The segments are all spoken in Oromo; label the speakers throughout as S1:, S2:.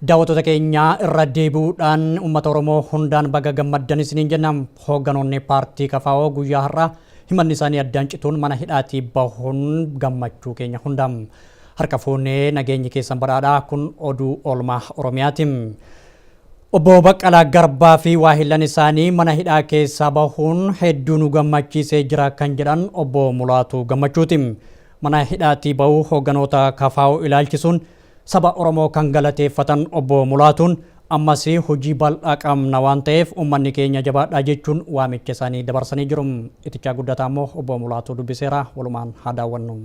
S1: Daawwattoota keenya, irra deebi'uudhaan uummata Oromoo hundaan baga gammaddan isiniin jenna. Hoogganoonni paartii KFO guyyaa har'aa himanni isaanii addaan cituun mana hidhaatii bahuun gammachuu keenya hunda. Harka fuunee, nageenyi keessan badhaadhaa. Kun oduu oolmaa Oromiyaati. Obbo Baqqalaa Garbaa fi waahillan isaanii mana hidhaa keessaa bahuun hedduu nu gammachiisee jira kan jedhan obbo Mulaatu Gammachuuti. Mana hidhaatii bahuu hoogganoota KFO ilaalchisuun saba Oromoo kan galateeffatan obbo Mulaatuun, ammas hojii bal'aa qabna waan ta'eef uummanni keenya jabaadhaa jechuun waamicha isaanii dabarsanii jiru. Itichaa Guddataa immoo obbo Mulaatuu dubbiseera, walumaan haa daawwannu.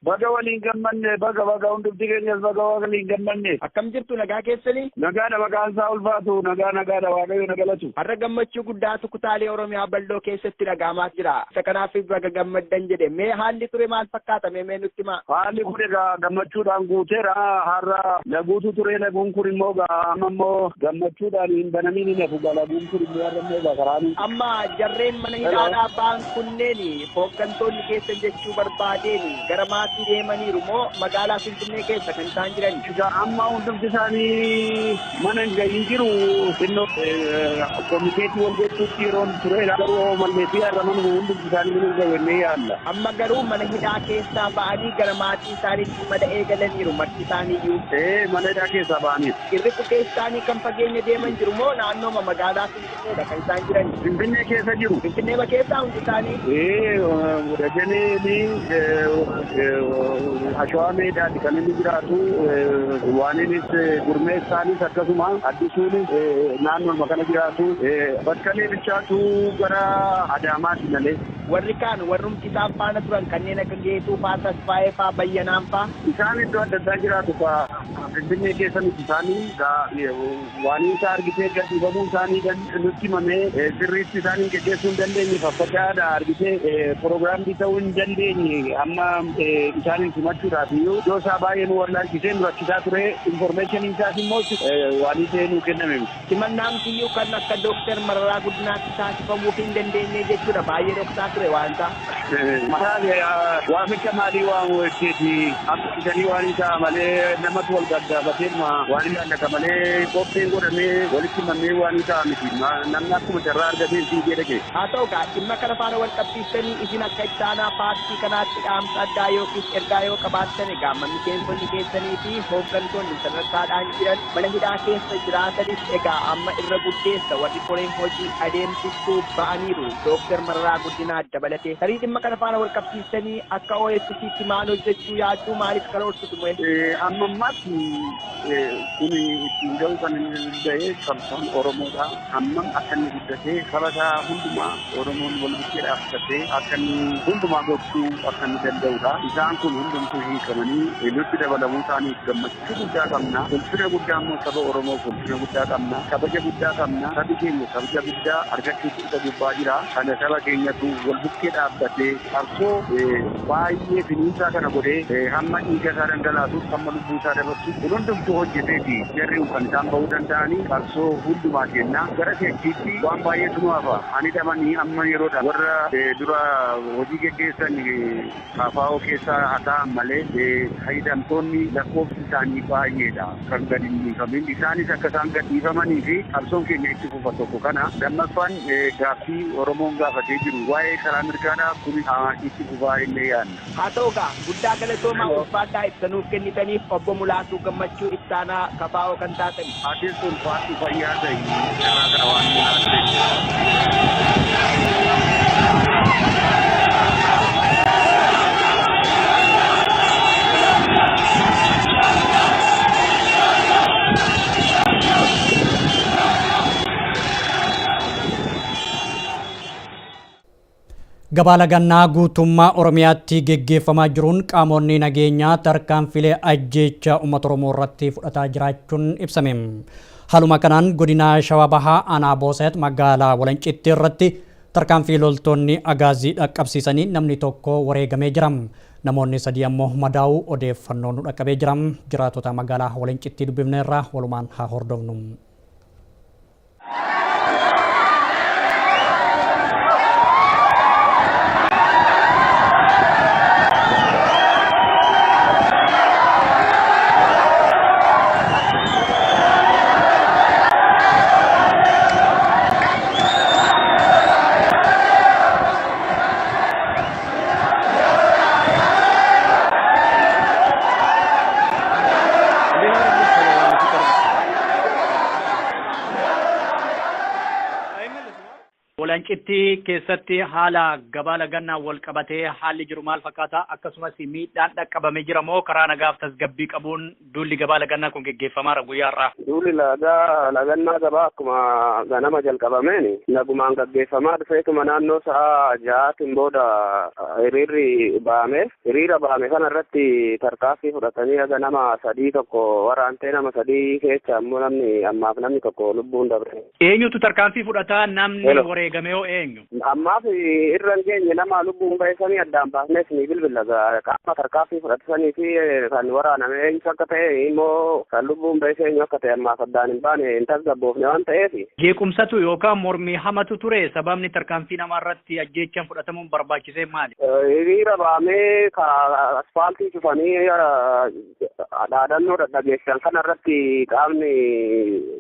S2: Baga waliin gammanne, baga baga, hundumti keenyas baga waliin gammanne.
S3: Akkam jirtu, nagaa keessanii?
S2: Nagaadha, maqaan isaa ulfaatu, nagaa nagaadha, Waaqayyo na galatu.
S3: Har'a gammachuu guddaatu kutaalee Oromiyaa bal'oo keessatti dhaga'amaa jira. Isa kanaafis baga gammaddan jedhe. Mee haalli ture maal fakkaata? Mee mee nutti himaa.
S2: Haalli kun egaa gammachuudhaan guuteera. Har'a laguutu ture, laguun kun immoo egaa amma immoo gammachuudhaan hin banamiin hin hafu. Laguun kun immoo har'a immoo egaa karaan.
S3: Amma jarreen mana hidhaadhaa ba'an kunneen hooggantoonni keessan jechuu barbaadeen gara maatii deemaniiru moo magaalaa Finfinnee keessa kan isaan jiran?
S2: Egaa amma hundumti isaanii mana hin gahin jiru. Xinnoo komiteetii wal gochuutti yeroon tureera. Garuu mallee fi har'a mana hundumti isaanii mana hin gahu jennee yaalla.
S3: Amma garuu mana hidhaa keessaa ba'anii gara maatii isaaniitti imala eegalaniiru marti isaaniiyyuu.
S2: Ee, mana hidhaa keessaa ba'aniiru.
S3: Irri bukeessi isaanii kan fageenya deeman jiru moo naannooma magaalaa Finfinneedha kan isaan jiran?
S2: Finfinnee keessa jiru.
S3: Finfinneema keessaa hundi isaanii?
S2: Ee, Dajaneen Ashawaa Meedaati kan inni jiraatu. Waaniinis, Gurmeessaanis akkasuma, Addisuunis naannooma kana jiraatu. Bakkalee bichaatu gara Adaamaati malee.
S3: Warri kaan, warrumti isaan faana turan kanneen akka Geetuu faa, Tasfaayee faa, Bayyanaan faa?
S2: Isaan iddoo adda addaa jiraatu. Finfinnee keessa miti isaanii. Waan isaa argitee gadhiifamuu isaanii nutti himamee sirriitti isaaniin geggeessuu hin dandeenye, faffaca'aadha argitee, piroogiraamii ta'uu hin dandeenye. Amma isaaniin simachuudhaaf iyyuu iddoo isaa baay'ee nu wallaalchisee nu rakkisaa ture. Information isaas immoo waan ta'ee nuu kenname miti.
S3: Simannaan kiyyuu kan akka Dooktar Mararaa Guddinaatti taasifamuuf hin dandeenye jechuudha, baay'ee dhoksaa ture waan ta'a.
S2: Maali, waamicha maalii waamu jetteeti? Akka isanii waan isaa malee namatu wal gaggaafatee waan ilaallata malee qophiin godhamee walitti himamee waan isaa miti. Namni akkuma carraa argatee fiigee dhaqe.
S3: Haa ta'u gaa, dhimma kana faana wal qabsiistanii isin akka ittaanaa paartii kanaatti dhaamsa addaa yookiis ergaa yoo qabaattan, egaa miseensonni keessanii fi hooggantoonni sadarkaadhaan jiran mana hidhaa keessa jiraatanis, egaa amma irra guddeessa warri koreen hojii adeemsiftuu ba'aniiru, Dooktar Mararaa Guddinaa dabalatee. Tarii dhimma Dhimma kana faana wal qabsiistanii akka OFCtti maal hojjechuu yaaddu, maaliif karoorsitu mee?
S2: Amma ammaatti kun ittiin ga'uu kan inni danda'e qabsoon Oromoodha. Hammam akka inni guddatee saba isaa hundumaa Oromoon wal bukkee dhaabbatee akka inni hundumaa gochuu akka inni danda'udha. Isaan kun hundumtuu hiikamanii nutti dabalamuu isaaniif gammachuu guddaa qabna. Ulfina guddaa immoo saba Oromoof ulfina guddaa qabna. Kabaja guddaa qabna. Sabi keenya kabaja guddaa argachuutu isa gubbaa jira. Kana saba keenyatu wal bukkee dhaabbatee qabsoo baay'ee finiinsaa kana godhee hamma dhiiga isaa dhangalaasuuf, hamma lubbuu isaa dabarsuuf kun hundumtuu hojjeteeti jarri kan isaan bahuu danda'anii. Qabsoo hundumaa kenna gara si'achiitti waan baay'eetu nu hafa. Ani dhamanii amma yeroodha warra dura hojii geggeessan KFO keessaa haa ta'an malee, hidhamtoonni lakkoofsi isaanii baay'eedha kan gadi hin dhiifamin. Isaanis akka isaan gad dhiifamanii fi qabsoon keenya itti fufa tokko kana. Lammaffaan gaaffii Oromoon gaafatee jiru waa'ee karaa mirgaadha, kun itti fufaa illee yaadna.
S3: Haa ta'u gaa, guddaa galatoomaa, ulfaadhaa ibsa nuuf kennitaniif, obbo Mulaatuu Gammachuu, ittaanaa KFO kan taatan.
S2: Atis ulfaadhu, fayyaa ta'i, carraa kana waan nu laatteef.
S1: Gabaa lagannaa guutummaa Oromiyaatti geggeeffamaa jiruun qaamonni nageenyaa tarkaanfilee ajjeechaa uummata Oromoo irratti fudhataa jiraachuun ibsame. Haaluma kanaan godina Shawaa Bahaa aanaa Booset magaalaa Walancitti irratti tarkaanfii loltoonni Agaazii dhaqqabsiisanii namni tokko wareegamee jira. Namoonni sadii ammoo madaa'uu odeeffannoo nu dhaqqabee jira. Jiraatota magaalaa Walancitti dubbifneerra, walumaan haa hordofnu. Walancitti keessatti haala gabaa lagannaa wal qabatee haalli jiru maal fakkaata? Akkasumas miidhaan dhaqqabamee jira moo karaa nagaaf tasgabbii qabuun duulli gabaa lagannaa kun geggeeffamaara guyyaa har'aa?
S4: Duulli lagannaa gabaa akkuma ganama jalqabameen nagumaan gaggeeffamaa dhufeetuma naannoo sa'a 6tiin booda hiriirri ba'ame. Hiriira ba'ame kana irratti tarkaanfii fudhatanii haga nama sadii tokko waraantee, nama sadii keessa ammoo namni ammaaf namni tokko lubbuun dabre.
S1: Eenyutu tarkaanfii fudhataa? Namni wareegame hoo eenyu?
S4: Ammaaf irra hin geenye, nama lubbuun ba'e sanii addaan baafnees ni bilbila. Qaama tarkaanfii fudhatisanii fi kan waraaname eenyu akka ta'e, immoo kan lubbuun ba'e eenyu akka ta'e ammaaf addaan hin baane, hin tasgabboofne waan ta'eef.
S1: Jeequmsatu yookaan mormii hamatu ture? Sababni tarkaanfii namaa irratti ajjeechaan fudhatamuun barbaachisee maali?
S4: Hiriira baamee ka asfaaltii cufanii dhaadannoo dhadhageessan kana irratti qaamni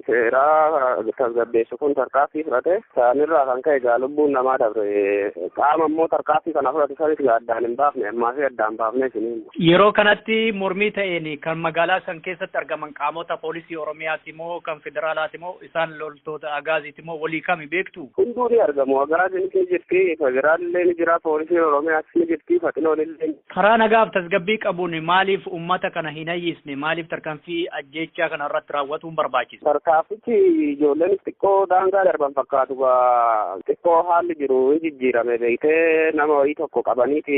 S4: seeraa tasgabbeessu kun tarkaanfii fudhate. Isaanirraa kan ka'e gaa lubbuun namaa dabre. Qaama immoo tarkaanfii kana fudhate sanis gaa addaan hin baafne, ammaa fi addaan baafne isiniin.
S1: Yeroo kanatti mormii ta'een kan magaalaa san keessatti argaman qaamota poolisii Oromiyaati moo kan federaalaati moo isaan loltoota Agaaziiti moo walii kami beektu?
S4: Hunduu ni argamu. Agaaziin ni jirti, federaalillee ni jira, poolisiin Oromiyaas ni jirti, faxinoon illee.
S1: Karaa nagaaf tasgabbii qabuun maaliif uummata kana hin hayyisne? Maaliif tarkaanfii ajjeechaa kana irratti raawwatuun barbaachise?
S4: Tarkaanfichi ijoolleen xiqqoo daangaa darban fakkaatu gaa, xiqqoo haalli jiru hin jijjiirame beektee, nama wayii tokko qabaniiti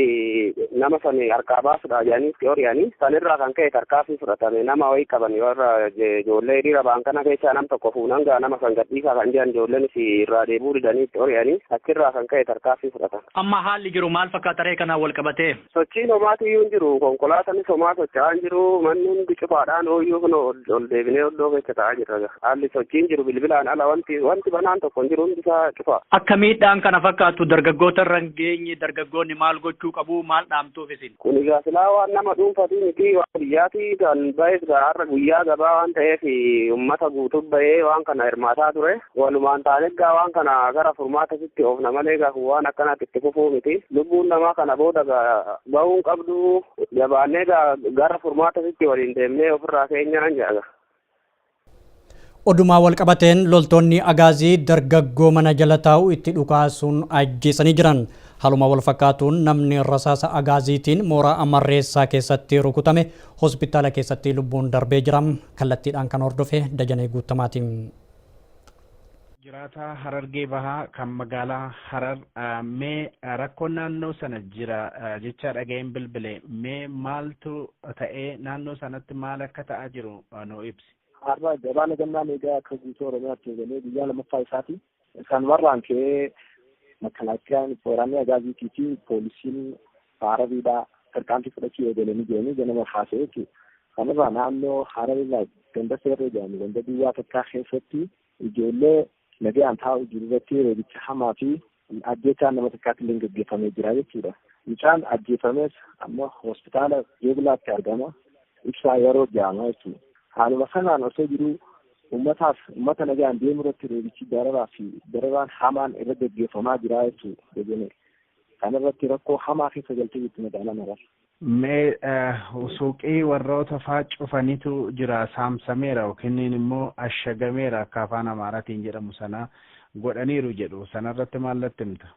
S4: nama sani harkaa baasuudha jedhanii itti ori'anii, sanirraa kan ka'e tarkaanfii fudhatame. Nama wayii qabanii warra ijoollee hiriira ba'an kana keessaa nam tokko fuunan gaa nama san gadhiisaa kan jedhan, ijoolleenis irraa deebi'uu didanii itti ori'anii, achirraa kan ka'e tarkaanfii fudhatan.
S1: Amma haalli jiru maal fakkaata ree kanaan wal qabatee?
S4: Sochiin homaatiyyuu hin jiru. Konkolaataanis homaa socho'aa hin jiru. Manni hundi cufaadhaan ooyyuu kun ol deebinee oddoo keessa taa'aa jirra. Haalli sochiin jiru bilbilaan ala wanti banaan tokko hin jiru, hundi isaa cufa.
S1: Akka miidhaan kana fakkaatu dargaggoota irra hin geenye dargaggoonni maal gochuu qabu? Maal dhaamtuuf isin?
S4: Kun egaa silaa waan nama dhuunfatii miti, waan biyyaati. Kan ba'es gaa har'a guyyaa gabaa waan ta'eef uummata guutuu ba'ee waan kana hirmaataa ture. Walumaan taanee gaa waan kana gara furmaata sitti oofna malee gaa kun waan akkanaatti itti fufuu miti. Lubbuun namaa kana booda gaa ba'uun qabdu, jabaannee gaa gara furmaata sitti waliin deemnee ofirraa keenyaan jedha.
S1: Odumaa wal qabateen loltoonni Agaazii dargaggoo mana jala taa'u itti dhukaasuun ajjeesanii jiran. Haaluma wal fakkaatuun namni rasaasa agaaziitiin mooraa Amarreessaa keessatti rukutame hospitaala keessatti lubbuun darbee jira. Kallattiidhaan kan hordofe Dajanee Guutamaatiin.
S5: Jiraataa Harargee Bahaa kan magaalaa Harar, mee rakkoon naannoo sana jira jecha dhaga'een bilbile, mee maaltu ta'ee, naannoo sanatti maal akka ta'aa jiru nu ibsi.
S6: Har'a gabaa lagannaan egaa akka guutuu Oromiyaatti eegalee guyyaa lammaffaa isaati. Sanumarraan ka'ee makalaakiyaan, waraanni agaaziitii fi poolisiin Harariidhaa tarkaanfii fudhachuu eegalanii jiranii ganama kaasee jechuudha. Kanarraa naannoo Hararirraa ganda Seerree jedhamu, ganda duwwaa takkaa keessatti ijoollee nagaan taa'u jiru irratti reebicha hamaa fi ajjeechaan nama takkaatti illee gaggeeffamee jira jechuudha. Mucaan ajjeefames amma hospitaala Jeegulaatti argama. Ibsaa Yeroo jedhama jechuudha. Haaluma kanaan osoo jiruu uummataaf, uummata nagaan deemu irratti reebichi dararaa fi dararaan hamaan irra gaggeeffamaa jira jechuudha. Kanarratti rakkoo hamaa keessa galtee jirti magaalaan Harar.
S5: Mee suuqii warroota faa cufanitu jira, saamsameera yookiin immoo ashagameera akka afaan Amaaraatiin jedhamu sana godhaniiru jedhu, sanarratti maallatti himta?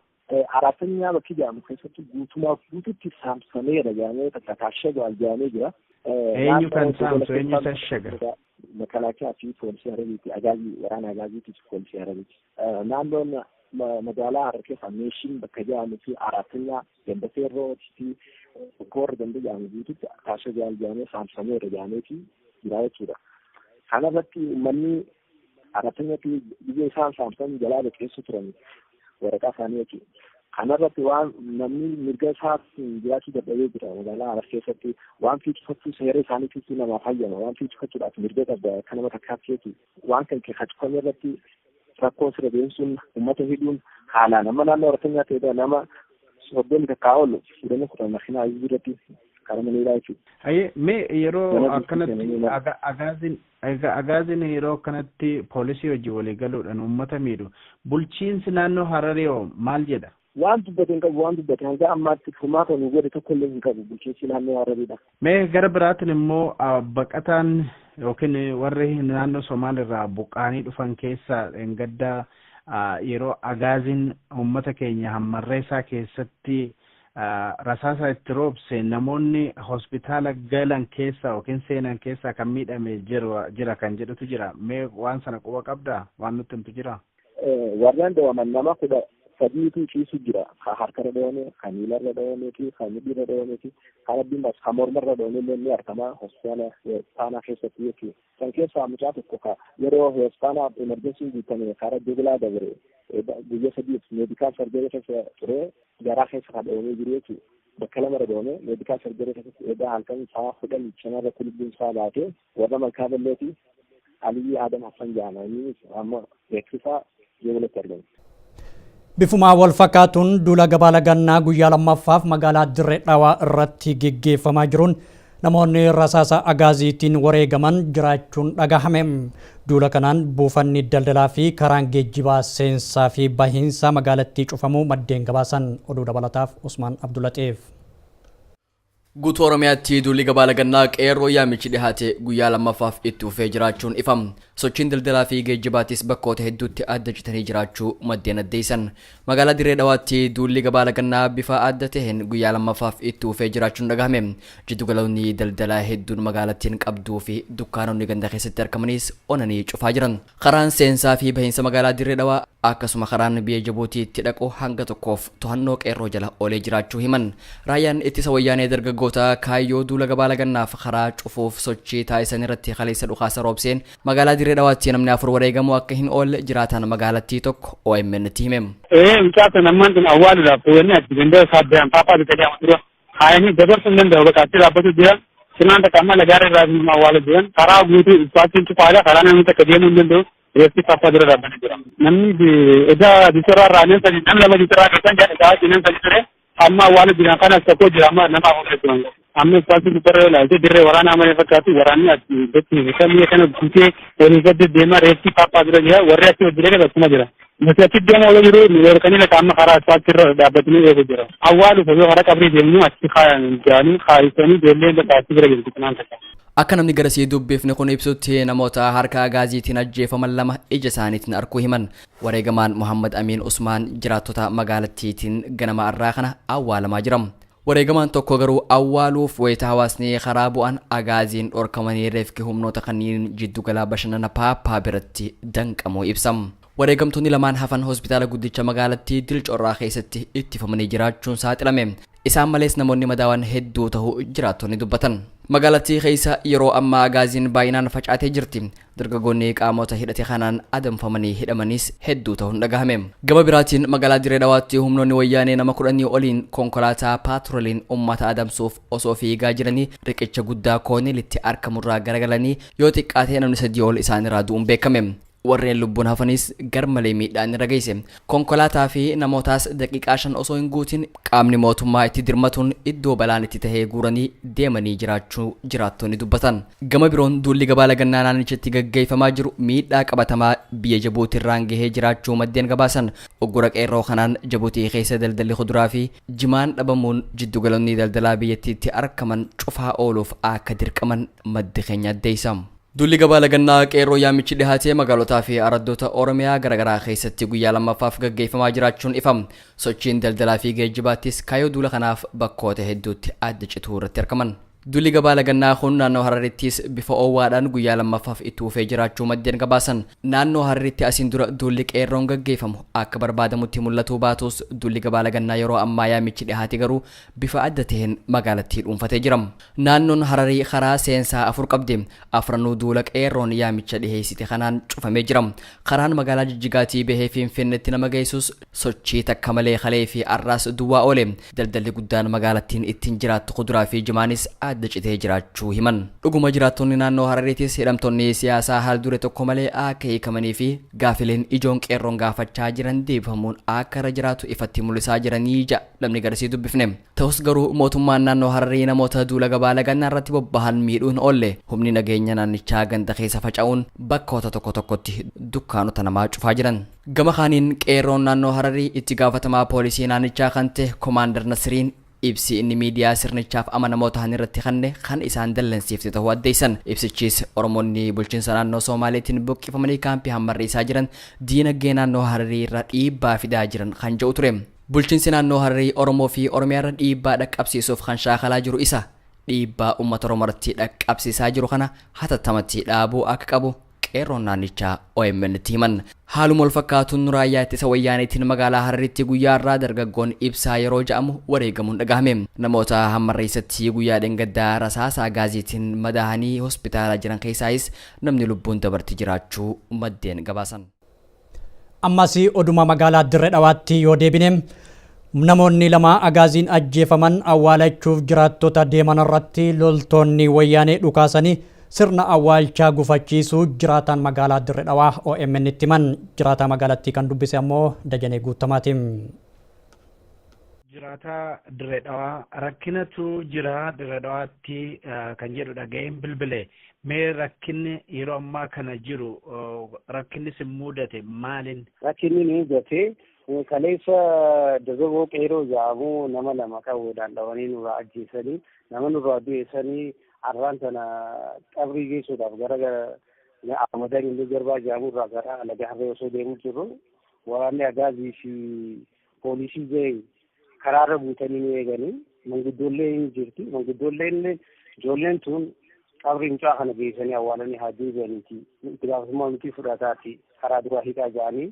S6: Araatanyaa bakki jedhamu keessatti guutumaa guututti saamsameera jedhamee, takka taashagaal jedhamee jira.
S5: Eenyu kan saamsu, eenyu tashaga?
S6: Makalaakiyaa fi poolisii Harariiti, agaazii, waraana agaaziitii fi poolisii Harariiti. Naannoon magaalaa Harar keessa meeshiin bakka jedhamu fi Araatanyaa ganda Seerroo fi Koorra ganda jedhamu guututti taashagaal jedhamee saamsameera jedhameeti jira jechuudha. Kanarratti uummanni Araatanyatti biyya isaan saamsan jalaa liqeessu turan waraqaa isaanii jechuudha. Kanarratti waan namni mirga isaa jiraachuu dadhabee jira magaalaa Harar keessatti. Waan fiicifachuu seera isaaniitu namaaf hayyama, waan fiicifachuudhaaf mirga qabda akka nama takkaatti jechuudha. Waan kan kee irratti rakkoo sirra deemsuun, uummata hidhuun haalaan amma naannoo Aratanyaa ta'edha, nama 31 ol fuudhanii kudhan makiinaa irratti karaa maneedhaa jechuudha.
S5: Hayyee, mee yeroo akkanatti agaazin yeroo akkanatti poolisii wajjin walii galuudhaan uummata miidhu, bulchiinsi naannoo Hararii hoo maal jedha?
S6: Waan dubbate hin qabu, waan dubbate hanga ammaatti furmaata nu godhe tokko illee hin qabu bulchiinsi naannoo Harariidha.
S5: Mee gara biraatiin immoo baqataan yookiin warri naannoo Somaalirraa buqqaanii dhufan keessaa gaddaa yeroo agaaziin uummata keenya Hammarreessaa keessatti rasaasa itti roobse, namoonni hospitaala galan keessa yookiin seenan keessa kan miidhame jira kan jedhutu jira. Mee waan sana quba qabdaa? Waan nutti himtu jira?
S6: Warreen dhawaman nama 13tu ciisu jira. Ka harkarra dhawame, ka miilarra dhawamee fi ka mudhiirra dhawamee fi ka rabbiin baasu ka mormarra dhawame illee ni argama hospitaala Faanaa keessatti jechuudha. Kan keessaa mucaa tokko ka yeroo hospitaala emergency guutame karaa Joglaa dabre, guyyaa 3f medical surgery keessa ture, garaa keessa ka dhawamee jiru jechuudha. Bakka lamarra dhawame medical surgery keessatti edaa halkan sa'a 10:05 irratti lubbuun isaa baatee, warra Malkaa Balleeti, Aliyyi Adam Hassan jedhama. Innis amma beeksisaa Joglatti argama.
S1: Bifuma wal fakkaatuun duula gabaa lagannaa guyyaa lammaffaaf magaalaa Dirree Dhawaa irratti geggeeffamaa jiruun namoonni rasaasa agaaziitiin wareegaman jiraachuun dhagahame. Duula kanaan buufanni daldalaa fi karaan geejjibaa seensaa fi bahiinsa magaalattii cufamuu maddeen gabaasan. Oduu dabalataaf Usmaan Abdulaxiif.
S7: Guutuu Oromiyaatti duulli gabaa lagannaa qeerroo yaamichi dhihaate guyyaa lammaffaaf itti fufee jiraachuun ifam. Sochiin daldalaa fi geejjibaatis bakkoota hedduutti adda citanii jiraachuu maddeen addeessan. Magaalaa Dirree Dhawaatti duulli gabaa lagannaa bifa adda ta'een guyyaa lammaffaaf itti fufee jiraachuun dhagahame. Jiddugaloonni daldalaa hedduun magaalattiin qabduu fi dukkaanonni ganda keessatti argamanis onanii cufaa jiran. Karaan seensaa fi bahiinsa magaalaa Dirree Dhawaa akkasuma karaan biyya Jibuutiitti dhaqu hanga tokkoof to'annoo qeerroo jala oolee jiraachuu himan. Raayyaan ittisa wayyaanee dargaggoota kaayyoo duula gabaa lagannaaf karaa cufuuf sochii taasisan irratti kaleessa dhukaasa roobseen magaalaa Dirree Dhawaatti namni 4 wareegamuu akka hin oolle jiraataan magaalattii tokko OMN tti hime.
S8: Ee, mucaa sana ammaan tun awwaaluudhaaf wanni achi ganda saabbiyaan paapaa bitanii amma dura kaayanii dabarsuu hin danda'u, bakka achi dhaabbatu jira. Cinaan takka amma lagaarra irraa nama awwaalu jiran, karaa guutuu ispaaltiin cufaadha, karaa namni takka deemuu hin danda'u, reeffi paappaa dura dhaabbatee jira. Namni egaa bisaraa irraa nam sadi, nam lama bisaraa keessan jedhan isaa nam sadi ture, amma awwaalu jiran kanas tokko jira, amma nama 4 turan. Amma ispaaltii gubbarra yoo ilaalte dirree waraanaa malee fakkaatu, waraanni achi bakki kana guutee walii gadi deema, reeffi paappaa dura jira, warri achi hojii akkuma jira. Nuti achi deema yoo jiru nu dhorkanii lafa amma karaa ispaaltii irra dhaabbatanii eegu jira. Awwaaluuf yoo karaa qabrii deemnu achi kaayan jaanii kaayisanii ijoolleen bakka achi bira jirti kanaan takka.
S7: Akka namni garasii dubbifni kun ibsutti namoota harka agaaziitiin ajjeefaman lama ija isaaniitiin arguu himan. Wareegamaan Muhammad Amiin Usmaan jiraattota magaalattiitiin ganama arraa kana awwaalamaa jira. Wareegamaan tokko garuu awwaaluuf wayita hawaasni karaa bu'an agaaziin dhorkamanii reefki humnoota kanneen jiddugala bashannana Paappaa biratti danqamuu ibsam. Wareegamtoonni lamaan hafan hospitaala guddicha magaalattii Dilcorraa keessatti ittifamanii jiraachuun saaxilame. Isaan malees namoonni madaawan hedduu ta'uu jiraattonni dubbatan. Magaalattii keessa yeroo ammaa agaaziin baay'inaan facaatee jirti. Dargaggoonni qaamota hidhate kanaan adamfamanii hidhamanis hedduu ta'uun dhagahame. Gama biraatiin magaalaa Dirree Dhawaatti humnoonni wayyaanee nama 10 oliin konkolaataa paatrooliin uummata adamsuuf osoo fiigaa jiranii riqicha guddaa koonilitti argamurraa garagalanii yoo xiqqaatee namni 3 ol isaanirraa du'uun beekame. Warreen lubbuun hafanis garmalee miidhaan irra geesse. Konkolaataa fi namootaas daqiiqaa 5 osoo hin guutin qaamni mootummaa itti dirmatuun iddoo balaan itti tahee guuranii deemanii jiraachuu jiraattonni dubbatan. Gama biroon duulli gabaa lagannaa naannichatti gaggeeffamaa jiru miidhaa qabatamaa biyya Jabuutirraan gahee jiraachuu maddeen gabaasan. Uggura qeerroo kanaan Jabuutii keessa daldalli kuduraa fi jimaan dhabamuun jiddugaloonni daldalaa biyyattiitti argaman cufaa ooluuf akka dirqaman maddi keenya addeessa. Duulli gabaa lagannaa qeerroo yaamichi dhihaatee magaalotaa fi araddoota Oromiyaa garaagaraa keessatti guyyaa lammaffaaf gaggeeffamaa jiraachuun ifam. Sochiin daldalaa fi geejjibaattis kaayyoo duula kanaaf bakkoota hedduutti adda cituu irratti argaman. Duulli gabaa lagannaa kun naannoo Hararittis bifa oowwaadhaan guyyaa lammaffaaf itti fufee jiraachuu maddeen gabaasan. Naannoo Hararitti asiin dura duulli qeerroon gaggeeffamu akka barbaadamutti mul'atuu baatus duulli gabaa lagannaa yeroo ammaa yaamichi dhihaate garuu bifa adda ta'een magaalattii dhuunfatee jira. Naannoon Hararii karaa seensaa 4 qabdi. Afranuu duula qeerroon yaamicha dhiheessite kanaan cufamee jira. Karaan magaalaa Jijjigaatii bahee Finfinneetti nama geessus sochii takka malee kalee fi arraas duwwaa oole. Daldalli guddaan magaalattiin ittiin jiraattu kuduraa fi jimaanis adda citee jiraachuu himan. Dhuguma jiraattonni naannoo Harariitis hidhamtoonni siyaasaa haal dure tokko malee akka hiikamanii fi gaafileen ijoon qeerroon gaafachaa jiran deebifamuun akka irra jiraatu ifatti mul'isaa jiranii ja'a namni garasii dubbifne. Ta'us garuu mootummaan naannoo Hararii namoota duula gabaa lagannaa irratti bobbahan miidhuun oolle. Humni nageenya naannichaa ganda keessa faca'uun bakkoota tokko tokkotti dukkaanota namaa cufaa jiran. Gama kaaniin qeerroon naannoo Hararii itti gaafatamaa poolisii naannichaa kan ta'e Komaandar Nasiriin ibsi inni miidiyaa sirnichaaf amanamoo ta'an irratti kanne kan isaan dallansiifte ta'uu addeessan. Ibsichis Oromoonni bulchiinsa naannoo Soomaaliitiin buqqifamanii kaampii hammarriisaa jiran diinagdee naannoo Hararii irra dhiibbaa fidaa jiran kan jedhu ture. Bulchiinsi naannoo Hararii Oromoo fi Oromiyaa irra dhiibbaa dhaqqabsiisuuf kan shaakalaa jiru isa. Dhiibbaa uummata Oromoo irratti dhaqqabsiisaa jiru kana hatattamatti dhaabuu akka qabu qeerroon naannichaa OMN tti himan. Haaluma wal fakkaatuun raayyaa ittisa wayyaaniitiin magaalaa Hararitti guyyaa irraa dargaggoon ibsaa yeroo ja'amu wareegamuun dhagahame. Namoota hammarreessatti guyyaa dheengaddaa rasaasaa gaaziitiin madaahanii hospitaala jiran keessaayis namni lubbuun dabarti jiraachuu maddeen gabaasan.
S1: Ammas oduma magaalaa Dirree Dhawaatti yoo deebine namoonni lama agaaziin ajjeefaman awwaalachuuf jiraattota deeman irratti loltoonni wayyaanee dhukaasanii sirna awwaalchaa gufachiisuu jiraataan magaalaa Dirree Dhawaa OMN itti himan. Jiraataa magaalattii kan dubbise ammoo Dajanee Guutamaatiin.
S5: Jiraataa Dirree Dhawaa rakkinatu jira Dirree Dhawaatti kan jedhu dhaga'een bilbile. Mee rakkinni yeroo ammaa kana jiru rakkinni sin mudate maaliin?
S9: Rakkinni ni mudate kaleessa dargaggoo qeerroo jedhamu nama lama qawweedhaan dhawanii nurraa ajjeesanii nama nurraa du'eessanii arraan sana qabrii geessuudhaaf gara Ahmadan illee jarbaa jedhamu irraa gara laga harree osoo deemuu jirru waraanni agaazii fi poolisii ga'e karaarra guutanii nu eeganii manguddoollee hin jirti. Manguddoolleen ijoolleen tun qabrii mucaa kana geessanii awwaalanii haa deebi'aniiti. Itti gaafatamummaa nuti fudhataati karaa duraa hiiqaa jedhanii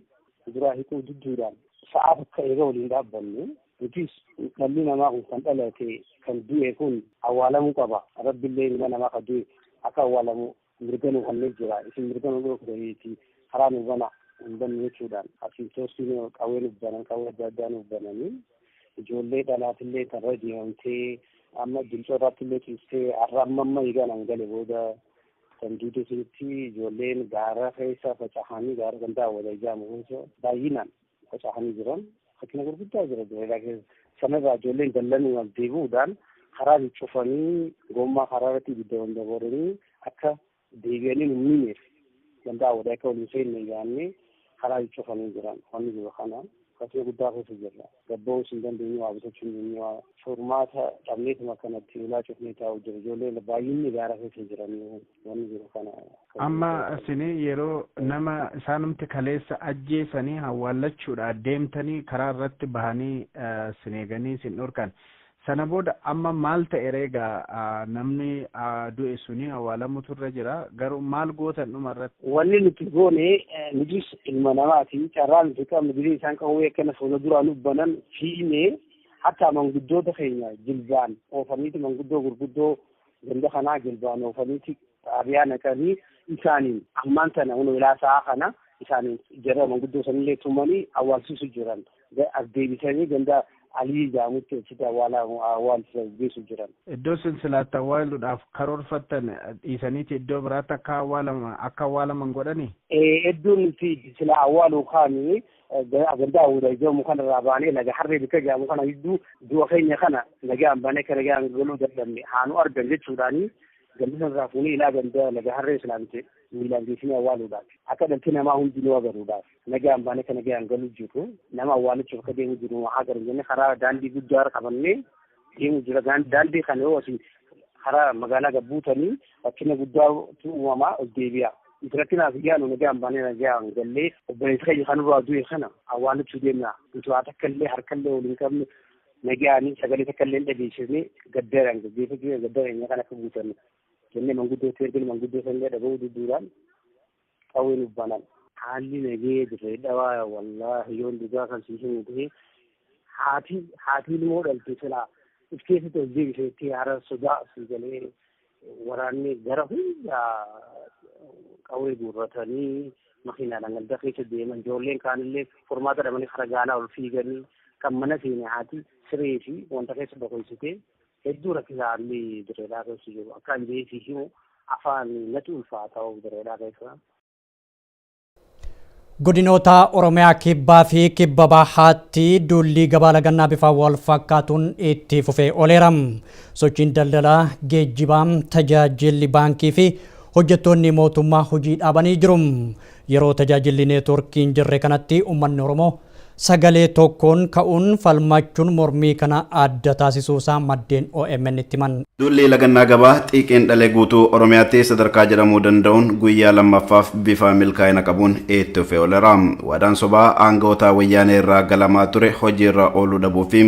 S9: duraa hiiquu didduudhaan sa'aa takka eega waliin dhaabbanne nutis dhalli namaa kun kan dhalate kan du'e kun awwaalamuu qaba. Rabbillee ilma namaa kan du'e akka awwaalamu mirga nu kennee jira. Isin mirga nu dhoofdaniiti karaa nu bana hin banne jechuudhaan asii toosii qawwee nuuf banan qawwee adda addaa nuuf bananii ijoollee dhalaatillee tarra deemamtee amma dilcootaatti illee ciistee har'a amma amma egaa nan gale booda kan duude sunitti ijoolleen gaara keessa faca'anii gaara gandaa wal ijaamu keessa baay'inaan faca'anii jiran rakkina gurguddaa jira Dirree keessa. Sanarraa ijoolleen dallanuu as deebi'uudhaan karaa cufanii gommaa karaa irratti ibidda wal dabaranii akka deebi'anii nu miineef gandaa wal akka waliin seenne yaannee karaa cufanii jiran wanni jiru kana Rakkoo guddaa keessa jirra. Gabba'uus hin dandeenyu, waa bitachuu hin dandeenyu. Furmaata dhabneetuma akkanatti ulaa cufnee taa'u jira. Ijoolleen baay'inni gaara keessa jiranii wanni jiru kana.
S5: Amma isin yeroo nama isaanumti kaleessa ajjeesanii awwaallachuudha deemtanii karaa irratti bahanii isin eeganii isin dhorkan. Sana booda amma maal ta'e egaa namni du'e suni awwaalamutu irra jira, garuu maal gootan dhuma irratti?
S9: Wanni nuti goone, nutis ilma namaati, carraa nuti qabnu biyya isaan qawwee akkana fuula duraan banan fiinee, hatta manguddoota keenya jilbaan oofaniiti, manguddoo gurguddoo ganda kanaa jilbaan oofaniiti xaabiyaa naqanii isaaniin ammaan tana hunu ilaa sa'a kana isaaniin jara manguddoo sanillee tumanii awwaalchisu jiran, as deebisanii ganda Alii jedhamutti achitti awwaalchisa geessu jiran.
S5: Iddoo silsilaatti awwaaluudhaaf karoorfattan dhiisaniiti iddoo biraatti akka awwaalaman godhani?
S9: Iddoon nuti sila awwaaluu kaanii ganda Awudaa jedhamu kanarraa baanee laga Harree bikka jedhamu kana gidduu du'a keenya kana nagaan baanee akka nagaan galuu dadhabne haanu argan jechuudhaani ganda sanarraa fuunee ilaa ganda laga Harree islaamte miilaan geessinee awwaaluudhaaf, akka dhalti namaa hundinuu agaruudhaaf nagaan baanee akka nagaan galuu jiru, nama awwaalachuuf akka deemu jiru haa garu jennee karaa daandii guddaa qabannee deemu jira. Daandii kana yoo asii karaa magaalaa gabbuutanii rakkina guddaatu uumamaa ol deebi'a. Rakkinaaf yaanu nagaan baanee nagaan gallee obboleessa keenya kanarraa du'e kana awwaalachuu deemna. Nuti waa takka illee harkallee waliin qabnu, nagaanii sagalee takka illee hin dhageessisne, gaddaraan gaggeeffachuu gaddara keenya kan akka guutannu jennee manguddootti ergine, manguddoo sanillee dhaga'uu dudduudhaan qawwee nuuf banan. Haalli nagee Dirree Dhawaa, wallaahi yoon dhugaa kan sii himu ta'e, haati ilmoo dhalte silaa if keessatti ol deebiseetti hara sodaa asii galee waraanni gara hundaa qawwee guurratanii makiinaadhaan ganda keessa deeman, ijoolleen kaanillee furmaata dhabanii kara gaalaa ol fiiganii, kan mana seene haati siree fi wanta keessa dhokoysitee, hedduu rakkisaa haalli Dirreedhaa keessa jiru akka an jeesii himu afaan natti ulfaata Dirreedhaa keessa.
S1: Godinoota Oromiyaa kibbaa fi kibba bahaatti duulli gabaa lagannaa bifa wal fakkaatuun itti fufee ooleera. Sochiin daldalaa, geejjibaa, tajaajilli baankii fi hojjettoonni mootummaa hojii dhaabanii jiru. Yeroo tajaajilli neetwoorkii hin jirre kanatti uummanni Oromoo sagalee tokkoon ka'uun falmachuun mormii kana adda taasisuu isaa maddeen OMN itti himan.
S10: Duulli lagannaa gabaa xiiqiin dhalee guutuu Oromiyaatti sadarkaa jedhamuu danda'uun guyyaa lammaffaaf bifa milkaa'ina qabuun itti fufee ooleera. Waadaan sobaa aangawoota wayyaanee irraa galamaa ture hojiirra ooluu dhabuu fi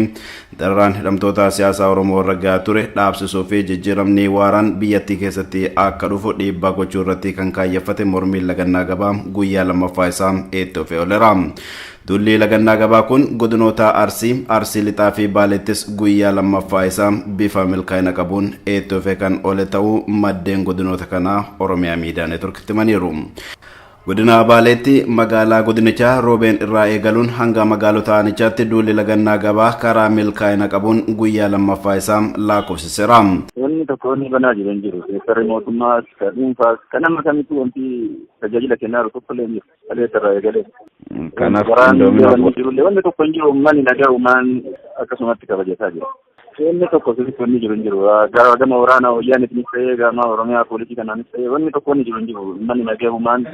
S10: dararaan hidhamtoota siyaasaa Oromoo irra gahaa ture dhaabsisuu fi jijjiiramni waaraan biyyattii keessatti akka dhufu dhiibbaa gochuu irratti kan kaayyeffate mormiin lagannaa gabaa guyyaa lammaffaa isaa itti fufee ooleera. Duulli lagannaa gabaa kun godinoota Arsii, Arsii Lixaa fi Baaleettis guyyaa lammaffaa isaa bifa milkaa'ina qabuun itti fufee kan oole ta'uu maddeen godinoota kanaa Oromiyaa Miidiyaa Neetworkitti himaniiru. Godina Baaleetti magaalaa godinichaa Roobeen irraa eegaluun hanga magaalota aanichaatti duulli lagannaa gabaa karaa milkaa'ina qabuun guyyaa lammaffaa isaa lakkoofsiseera.
S11: Wanni tokko wanni banaa jiru hin jiru. Seektarri mootummaas, kan dhuunfaas, kan nama kamittuu wanti tajaajila kennaa jiru tokko illee hin jiru. Kaleessa irraa eegalee.
S10: Kanaaf
S11: qindoominaaf jirullee wanni tokko hin jiru, uummanni nagaa uumaan akkasumatti kabajataa jira. Wanni tokko sirriitti wanni jiru hin jiru. Gama waraana wayyaaniitiinis ta'ee, gama Oromiyaa poolisii kanaanis ta'ee, wanni tokko wanni jiru hin jiru. Uummanni nagaa uumaan,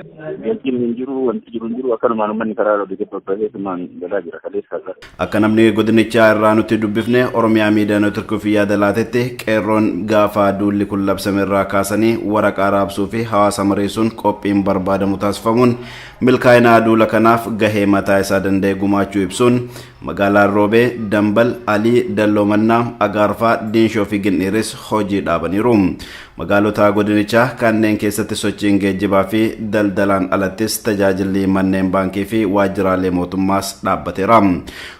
S11: geejjibni hin jiru, wanti jiru hin jiru, akkanumaan uummanni karaa irra babbaheetumaan galaa jira kaleessa.
S10: Akka namni godinichaa irraa nuti dubbifne Oromiyaa Miidiyaa Neetworkiif yaada laatetti, qeerroon gaafa duulli kun labsame irraa kaasanii waraqaa raabsuu fi hawaasa mariisuun qophiin barbaadamu taasifamuun milkaa'ina duula kanaaf gahee mataa isaa danda'e gumaachuu ibsuun, magaalaan Roobee, Dambal, Alii, Dalloomannaa, Agaarfaa, Diinshoo fi Ginniiris hojii dhaabaniiru. Magaalota godinichaa kanneen keessatti sochiin geejjibaa fi daldalaan alattis tajaajilli manneen baankii fi waajjiraalee mootummaas dhaabbateera.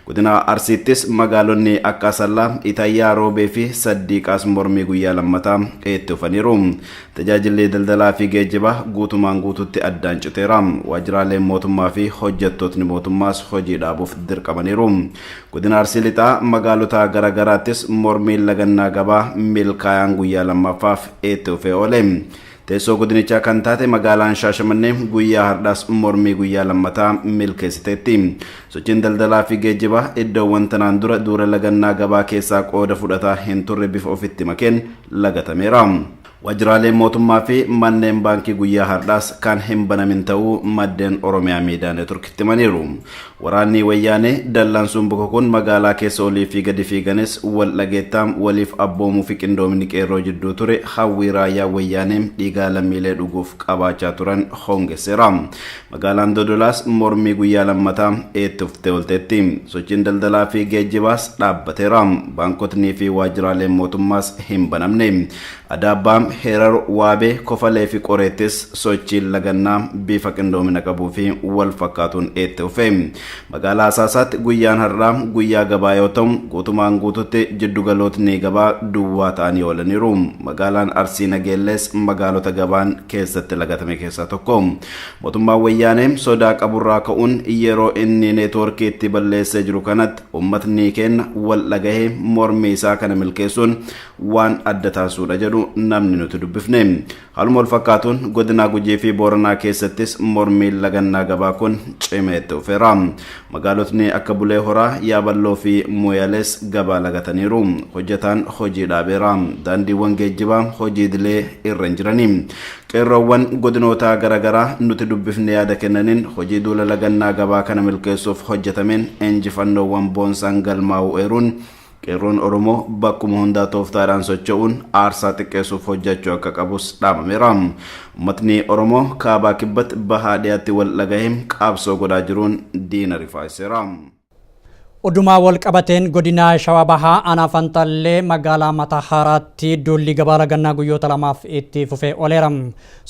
S10: Godina Arsiittis magaalonni akka Asallaa, Itayyaa, Roobee fi Saddiiqaas mormii guyyaa lammataa itti fufaniiru. Tajaajilli daldalaa fi geejjibaa guutumaan guututti addaan citeera. Waajjiraaleen mootummaa fi hojjettootni mootummaas hojii dhaabuuf dirqamaniiru. Godina Arsii Lixaa magaalota garaagaraattis mormiin lagannaa gabaa milkaa'aan guyyaa lammaffaaf itti fufee oole. Teessoo godinichaa kan taate magaalaan Shaashamannee guyyaa har'aas mormii guyyaa lammataa milkeessiteetti. Sochiin daldalaa fi geejjibaa iddoowwan tanaan dura duula lagannaa gabaa keessaa qooda fudhataa hin turre bifa ofitti makeen lagatameera. Waajjiraaleen mootummaa fi manneen baankii guyyaa har'aas kan hin banamin ta'uu maddeen Oromiyaa Miidiyaa Neetworkitti himaniiru. Waraanni wayyaanee dallansuun bokokuun magaalaa keessa olii fi gadi fiiganis wal dhageettaan waliif abboomuu fi qindoomini qeerroo jidduu ture hawwii raayyaa wayyaanee dhiigaa lammiilee dhuguuf qabaachaa turan hongesseera. Magaalaan Dodolaas mormii guyyaa lammataa itti fuftee oolteetti. Sochiin daldalaa fi geejjibaas dhaabbateera. Baankotnii fi waajjiraaleen mootummaas hin banamne. Adaabbaa, Herar, Waabee, Kofalee fi Qoreettis sochiin lagannaa bifa qindoomina qabuu fi wal fakkaatuun itti fufe. Magaalaa Asaasaatti guyyaan har'aa guyyaa gabaa yoo ta'u, guutumaan guututti jiddugalootni gabaa duwwaa ta'anii oolaniiru. Magaalaan Arsii Nageellees magaalota gabaan keessatti lagatame keessaa tokko. Mootummaan wayyaanee sodaa qaburraa ka'uun yeroo inni neetwoorkii itti balleessee jiru kanatti uummatni keenya wal dhagahee mormii isaa kana milkeessuun waan adda taasisuudha jedhu namni nuti dubbifne. Haaluma wal fakkaatuun godina Gujii fi Booranaa keessattis mormiin lagannaa gabaa kun cimee itti fufeera. Magaalotni akka Bulee Horaa, Yaaballoo fi Moyalees gabaa lagataniiru. Hojjetaan hojii dhaabeera. Daandiiwwan geejjibaa hojii idilee irra hin jirani. Qeerroowwan godinoota garaagaraa nuti dubbifne yaada kennaniin hojii duula lagannaa gabaa kana milkeessuuf hojjetameen injifannoowwan boonsaan galmaa'uu eeruun qeerroon Oromoo bakkuma hundaa tooftaadhaan socho'uun aarsaa xiqqeessuuf hojjechuu akka qabus dhaamameera. Uummatni Oromoo kaabaa kibbatti bahaa dhiyaatti wal dhagahee qabsoo godhaa jiruun diina rifaaseera.
S1: Odumaa wal qabateen godina Shawaa Bahaa aanaa Fantaallee magaalaa Matahaaraatti duulli gabaa lagannaa guyyoota lamaaf itti fufee ooleera.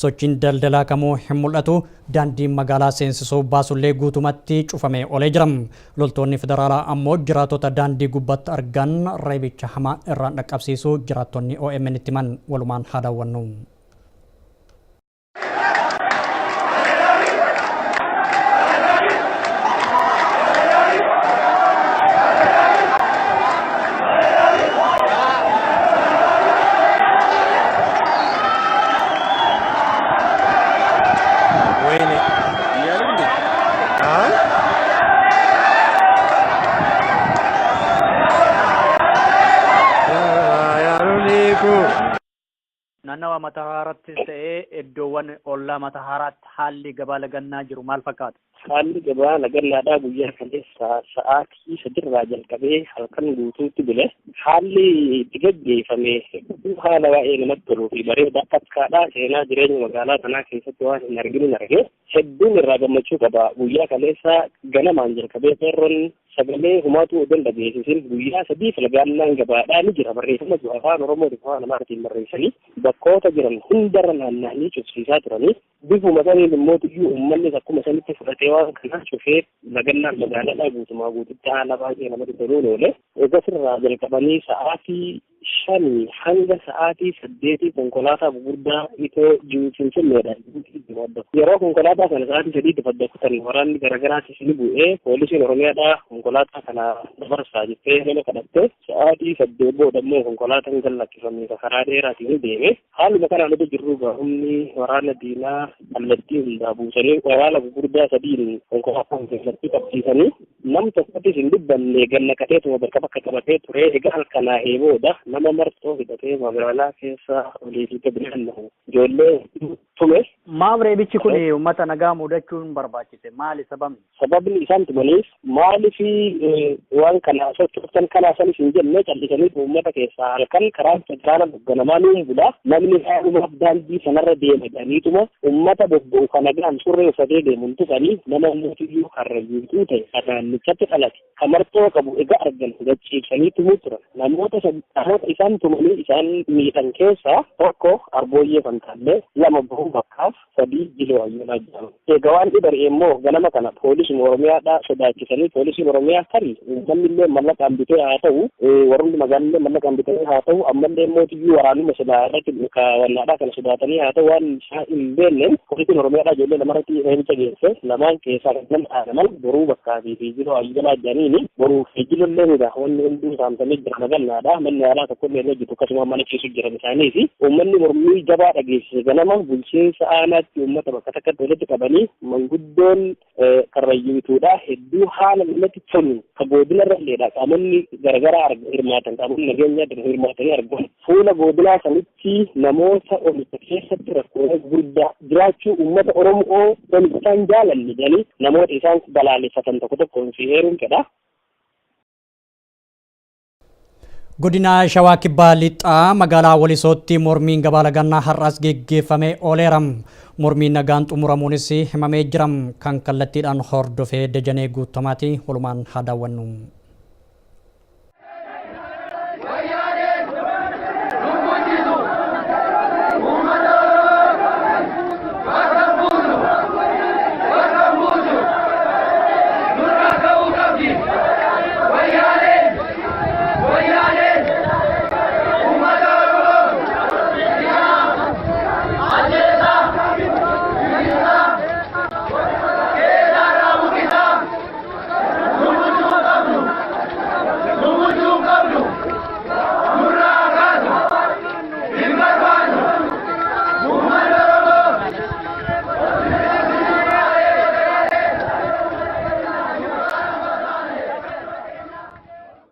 S1: Sochiin daldalaa kamuu hin mul'atu. Daandiin magaalaa seensisuu baasullee guutumatti cufamee oolee jira. Loltoonni federaalaa ammoo jiraattota daandii gubbaatti argan reebicha hamaa irraan dhaqqabsiisuu jiraattonni OMN itti himan walumaan haa daawwannu. Naannawa Matahaarattis ta'ee iddoowwan ollaa Matahaaraatti haalli gabaa lagannaa jiru maal fakkaata?
S12: Haalli gabaa lagannaadhaa guyyaa kaleessa sa'aatii 3 jalqabee halkan guutuutti bule. Haalli itti gaggeeffame haala baay'ee namatti toluu fi bareedaa takkaadhaa seenaa jireenya magaalaa kanaa keessatti waan hin arginu arge. Hedduun irraa gammachuu qaba. Guyyaa kaleessa ganamaan jalqabee qeerroon sagalee humaatu odoo hin dhageessisin guyyaa 3 lagannaan gabaadhaa ni jira. Barreeffama jiru afaan Oromoo fi afaan Amaaraatiin barreessanii bakkoota jiran hundarra naanna'anii cufsiisaa turanii bifuma saniin immoo iyyuu uummannis akkuma sanitti fudhatee waan kana cufee lagannaan magaalaadhaa guutumaa guututti haala baay'ee namatti toluun oole. Egaa sirraa jalqabanii sa'aatii 5 hanga sa'aatii 8 konkolaataa gurguddaa itoo Finfinneedhaan yeroo konkolaataa kana sa'aatii 3 fadda kutan waraanni garaagaraatis ni bu'ee poolisiin Oromiyaadhaa konkolaataa kana dabarsaa jettee nama kadhatte sa'aatii 8 booda immoo konkolaataan gad lakkifamee karaa dheeraatiin ni deeme. Haaluma kanaan odoo jirru humni waraana diinaa kallattii hundaa buusanii waraana gurguddaa 3 konkolaataan keessatti qabsiisanii nam tokkottis hin dubbanne gannaqateetuma bakka bakka qabatee ture. Egaa halkanaa'ee booda nama marxoo hidhatee magaalaa keessa olii fi gadi naanna'u ijoollee tume.
S1: Maaf reebichi kun uummata nagaa mudachuun barbaachise? Maali sababni?
S12: Sababni isaan tumaniif maaliif waan kana sochooftan kanaa sanis hin jenne callisanii uummata keessaa halkan karaa federaala hogganamaa nuun bula namni haalumaaf daandii sanarra deema jedhaniituma uummata bobba'u kana nagaan surree uffatee deemuun tufanii nama mootiyyuu karrayyuutuu ta'e kan naannichatti dhalate kan marxoo qabu egaa argan gacciibsanii tumuu turan. Namoota isaan tumanii isaan miidhan keessaa tokko Arbooyyee Fantaallee, 2 Boruu Bakkaaf, 3 Jiloo Ayyoolaa jedhamu. Egaa waan dhibare immoo ganama kana poolisiin Oromiyaadhaa sodaachisanii poolisiin Oromiyaa tarii uummanni illee mallaqaan bitee haa ta'u warroonni magaalaa mallaqaan bitee haa ta'u ammallee mootiyyuu waraanuma sodaa irratti kaawwannaadhaa kana sodaatanii haa ta'u waan isaa hin beekne poolisiin Oromiyaadhaa ijoollee lamarratti reebicha geesse lamaan keessaa kan nama aadaman Boruu Bakkaa fi Jiloo Ayyoolaa jedhaniini Boruu fi Jilollee miidha wanni hunduu saamsamee jira magannaadha manni yaalaa tokko illee hojjetu akkasuma mana ciisu jiran isaanii fi uummanni mormii jabaa dhageessise ganama bulchiinsa aanaatti uummata bakka takkatti walitti qabanii manguddoon karrayyuutuudha hedduu haala namatti tolu ka godina irra qaamonni garagaraa hirmaatan qaamonni nageenyaa hirmaatanii argamu. Fuula godinaa sanitti namoota oomisha keessatti rakkoolee gurguddaa jiraachuu uummata Oromoo oomishaan jaalanne jedhanii namoota isaan balaaleffatan tokko tokkoon fi heeruun fedha.
S1: Godina Shawaa Kibbaa Lixaa magaalaa Walisootti mormiin gabaa lagannaa har'as geggeeffamee ooleera. Mormiin nagaan xumuramuunis himamee jira. Kan kallattiidhaan hordofee Dajanee Guutamaati. Walumaan haa daawwannu.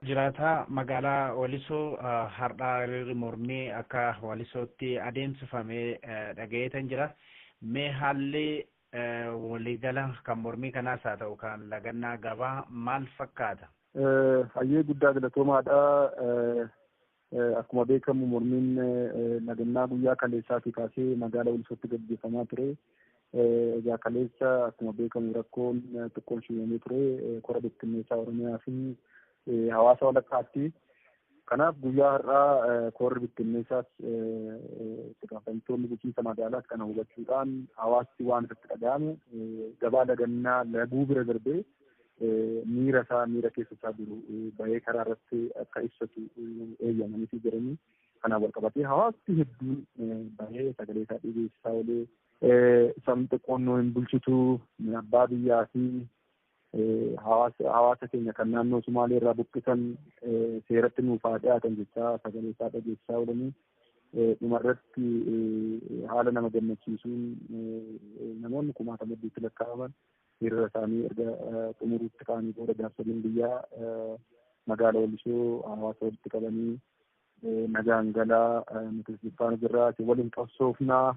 S5: Jiraataa magaalaa Walisoo har'aa hiriirri mormii akka Walisootti adeemsifamee dhagayeetan jira. Mee haalli waliigala kan mormii kanaas haa ta'u kan lagannaa gabaa maal fakkaata?
S13: Hayyee guddaa galatoomaadha. Akkuma beekamu mormiin lagannaa guyyaa kaleessaatii kaasee magaalaa Walisootti gaggeeffamaa ture. Egaa kaleessa akkuma beekamu rakkoon xiqqoon uumamee ture kora bittinneessaa Oromiyaa fi hawaasa walakkaatti. Kanaaf guyyaa har'aa korri bittinneessaas itti gaafatamtoonni bulchiinsa magaalaas kana hubachuudhaan hawaasti waan isatti dhaga'ame gabaa lagannaa laguu bira darbee miira isaa miira keessa isaa jiru bahee karaa irratti akka ibsatu eeyyamaniifi jiranii. Kanaaf wal qabatee hawaasti hedduun bahee sagalee isaa dhageessisaa oolee sabni xiqqoon nu hin bulchitu abbaa biyyaa fi hawaasa keenya kan naannoo Sumaalee irraa buqqisan seeratti nuuf haa dhiyaatan jechaa sagalee isaa dhageessisaa oolanii dhumarratti haala nama gammachiisuun namoonni kumaatama hedduutti lakkaa'aman hiriira isaanii erga xumuruutti ka'anii booda jaarsoliin biyyaa magaalaa Walisoo hawaasa walitti qabanii nagaan galaa nuti faana jirraa waliin qabsoofnaa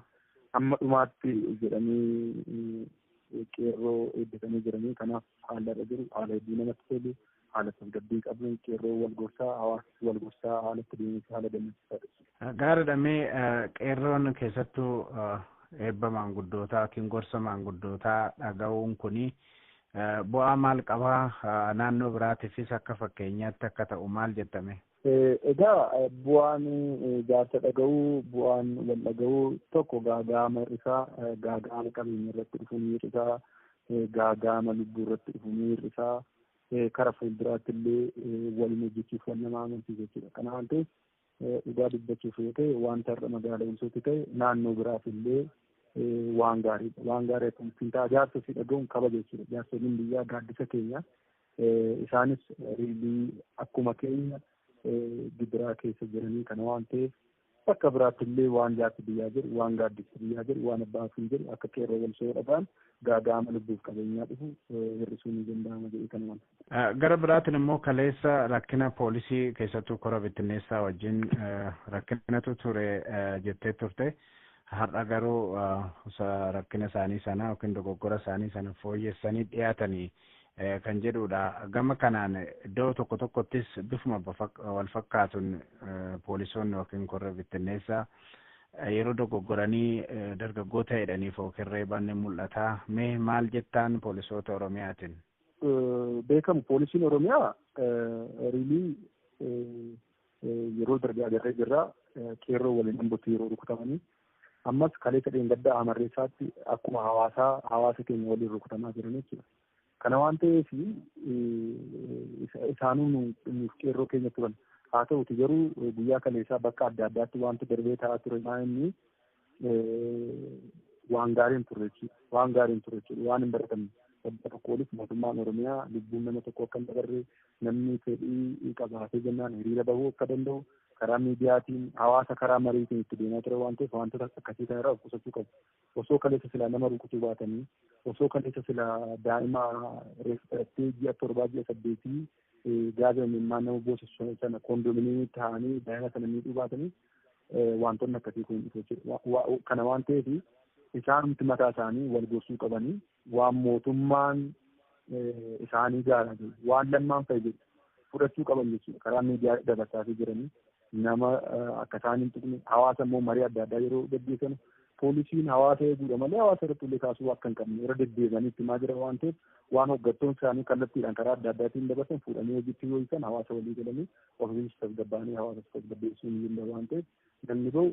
S13: hamma dhumaatti jedhanii qeerroo eebbisanii jiranii. Kanaaf haala irra jiru haala hedduu namatti tolu haala tasgabbii qabu qeerroo wal gorsaa hawaasni wal gorsaa haala itti deemuuf haala gammachiisaadha.
S5: Gaariidha. Mee qeerroon keessattuu eebba maanguddootaa yookiin gorsa maanguddootaa dhaga'uun kuni bu'aa maal qabaa? Naannoo biraatiifis akka fakkeenyaatti akka ta'u maal jettame?
S13: Egaa bu'aan jaarsa dhaga'uu bu'aan wal dhaga'uu tokko gaaga'ama hir'isaa, gaaga'ama qabeenya irratti dhufu ni hir'isaa, gaaga'ama lubbuu irratti dhufu ni hir'isaa, kara fuulduraatti illee waliin hojjechuuf wal nama amansiisa jechuudha. Kana waan ta'eef dhugaa dubbachuuf yoo ta'e wanta har'a magaalaa Walisootti ta'e naannoo biraaf illee waan gaariidha. Waan gaarii akkamitti ta'a jaarsa si dhaga'uun kabaja jechuudha. Jaarsoliin biyyaa gaaddisa keenya isaanis riilii akkuma keenya gibiraa keessa jiranii kana waan ta'eef bakka biraatti illee waan jaarsi biyyaa jedhu waan gaaddisi biyyaa jedhu waan abbaa ofii jedhu akka qeerroo Walisoo dhagaan gaaga'ama lubbuuf qabeenyaa dhufu hir'isuu ni danda'ama jedhee kan waan.
S5: Gara biraatiin immoo kaleessa rakkina poolisii keessattuu kora bittinneessaa wajjin rakkinatu ture jettee turte. Har'a garuu rakkina isaanii sana yookiin dogoggora isaanii sana fooyyessanii dhiyaatanii kan jedhudha. Gama kanaan iddoo tokko tokkottis bifuma wal fakkaatuun poolisoonni yookiin korra bittinneessaa yeroo dogoggoranii dargaggoota jedhaniif yookiin reeban ni mul'ata. Mee maal jettaan poolisoota Oromiyaatiin?
S13: Beekamu poolisiin Oromiyaa riilii yeroo darbe agarree jirra qeerroo waliin dhambootti yeroo rukutamanii ammas kaleessa dheengaddaa Amarreessaatti akkuma hawaasaa hawaasa keenya waliin rukutamaa jiran jechuudha. Kana waan ta'eef isaanuu nuuf qeerroo keenya turan. Haa ta'uti garuu guyyaa kaleessaa bakka adda addaatti wanti darbee ta'aa ture maa inni waan gaarii hin turre jechuudha. Waan gaarii hin turre jechuudha. Waan hin baratamne. Waggaa tokko oliif mootummaan Oromiyaa lubbuun nama tokko akka hin dabarre namni fedhii qabaatee jennaan hiriira bahuu akka danda'u Karaa miidiyaatiin hawaasa karaa mariitiin itti deemaa ture waan ta'eef wantoota akkasii kanarraa of qusachuu qabu. Osoo kaleessa silaa nama rukutuu baatanii, osoo kaleessa silaa daa'ima reeffattee ji'a 7 ji'a 8 gaaza imimmaan nama boosisu sana koondoominiyeemii ta'anii daa'ima sana miidhuu baatanii wantoonni akkasii kun dhufu jechuudha. Kana waan ta'eef isaanumti mataa isaanii wal gorsuu qabanii waan mootummaan isaanii gaaraa jiru waan lammaan fayyadu fudhachuu qaban jechuudha. Karaa miidiyaa dabarsaafii jiranii nama akka isaan hin tuqne hawaasa immoo marii adda addaa yeroo gaggeessan poolisiin hawaasa eeguudha malee hawaasa irratti ulee kaasuu akka hin qabne irra deddeebi'anii itti himaa jira waan ta'eef waan hoggantoonni isaanii kallattiidhaan karaa adda addaatiin dabarsan fuudhanii hojiitti yoo hiikan hawaasa walii galanii ofiis tasgabbaa'anii hawaasa tasgabbeessuu ni danda'u waan ta'eef namni bahu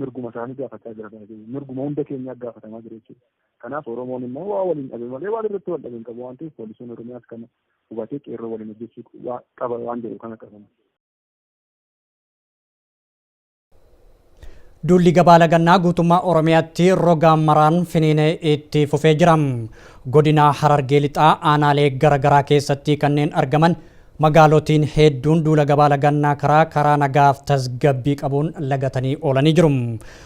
S13: mirguma isaanii gaafachaa jira mirguma hunda keenyaa gaafatamaa jira jechuudha. Kanaaf Oromoon immoo waa waliin dhabe malee waan irratti wal dhabe hin qabu waan ta'eef poolisiin Oromiyaas kana hubatee qeerroo waliin hojjechuu qaba waan jedhu kana qabama.
S1: Duulli gabaa lagannaa guutummaa Oromiyaatti roga maraan finiinee itti fufee jira. Godina Harargee Lixaa aanaalee garaagaraa keessatti kanneen argaman magaalotiin hedduun duula gabaa lagannaa karaa nagaaf tasgabbii qabuun lagatanii oolanii jiru.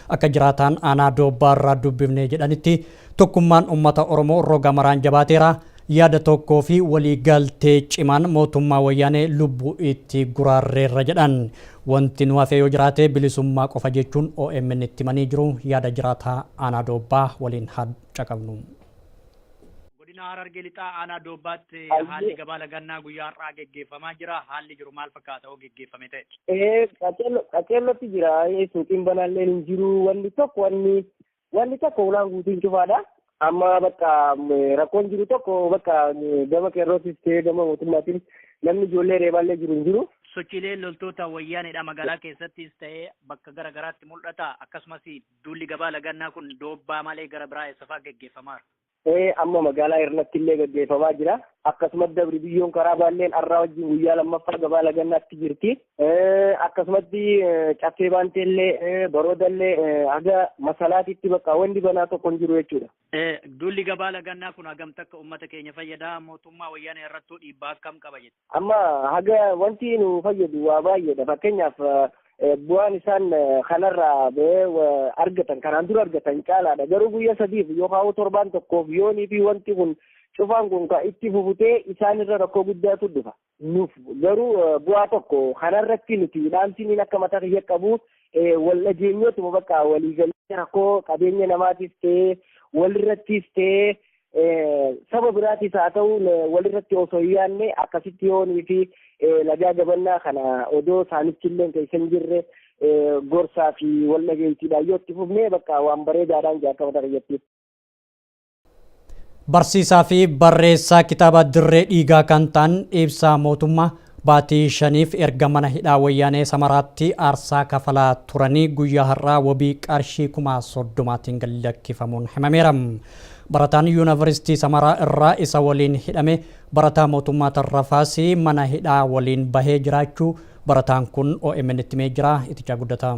S1: Akka jiraataan aanaa Doobbaarraa dubbifnee jedhanitti tokkummaan uummata Oromoo roga maraan jabaateera. Yaada tokkoo fi waliigaltee cimaan mootummaa wayyaanee lubbuu itti guraarreerra jedhan. Wanti nu hafe yoo jiraate bilisummaa qofa jechuun OMN itti himanii jiru. Yaada jiraataa aanaa Doobbaa waliin haa caqabnu. Godina Harargee Lixaa aanaa Doobbaatti haalli gabaa lagannaa guyyaa har'aa geggeeffamaa jira. Haalli jiru maal fakkaata hoo geggeeffame ta'e?
S14: Qaceellotti jira. Suuqiin banaallee hin jiru. Wanni tokko ulaan guutuun cufaadha. Amma bakka rakkoon jiru tokko bakka gama qeerrootis ta'ee gama mootummaatiin namni ijoollee reebaallee jiru hin jiru.
S1: Sochiileen loltoota wayyaaneedha magaalaa keessattis ta'ee bakka garaagaraatti mul'ata. Akkasumas duulli gabaa lagannaa kun Doobbaa malee gara biraa eessa fa'aa geggeeffamaa jira?
S14: Amma magaalaa Hirnatti illee geggeeffamaa jira. Akkasumas dabri biyyoon karaa baalleen har'aa wajjin guyyaa lammaffaa gabaa lagannaatti jirti. Akkasumatti caffee baantee illee barooda illee haga masalaatitti bakka wanti banaa tokko hin jiru jechuudha.
S1: Duulli gabaa lagannaa kun hagam takka uummata keenya fayyada? Mootummaa wayyaanee irrattuu dhiibbaa akkam qaba jechuudha?
S14: Amma haga wanti nu fayyadu waa baay'eedha. Fakkeenyaaf bu'aan isaan kanarraa argatan kanaan dura argatan caalaadha. Garuu guyyaa 3 yookaan torbaan tokkoof yoonii fi wanti kun cufaan kun kan itti fufutee isaanirra rakkoo guddaatu dhufa. Nuuf garuu bu'aa tokko kanarratti nuti dhaamsiin akka mataa kiyya qabu wal dhageenyootuma bakka waliigalee rakkoo qabeenya namaatis ta'ee walirrattis ta'ee saba biraatis haa ta'u walirratti osoo hin yaadne akkasitti yoonii fi lagaa gabannaa kana odoo isaanichi illee keessa hin jirre gorsaa fi wal dhageettiidhaan yoo itti fufnee bakka waan bareedaadhaan akka mataa kiyyatti.
S1: Barsiisaa fi barreessaa kitaaba Dirree Dhiigaa kan ta'an Ibsaa Mootummaa baatii 5 erga mana hidhaa wayyaanee Samaraatti aarsaa kafalaa turanii guyyaa har'aa wabii qarshii 30,000 gad lakkifamuun himameera. Barataan Yuunivarsiitii Samaraa irraa isa waliin hidhame barataa Mootummaa Tarrafaas mana hidhaa waliin bahee jiraachuu barataan kun OMN itti himee jira. Itichaa Guddataa.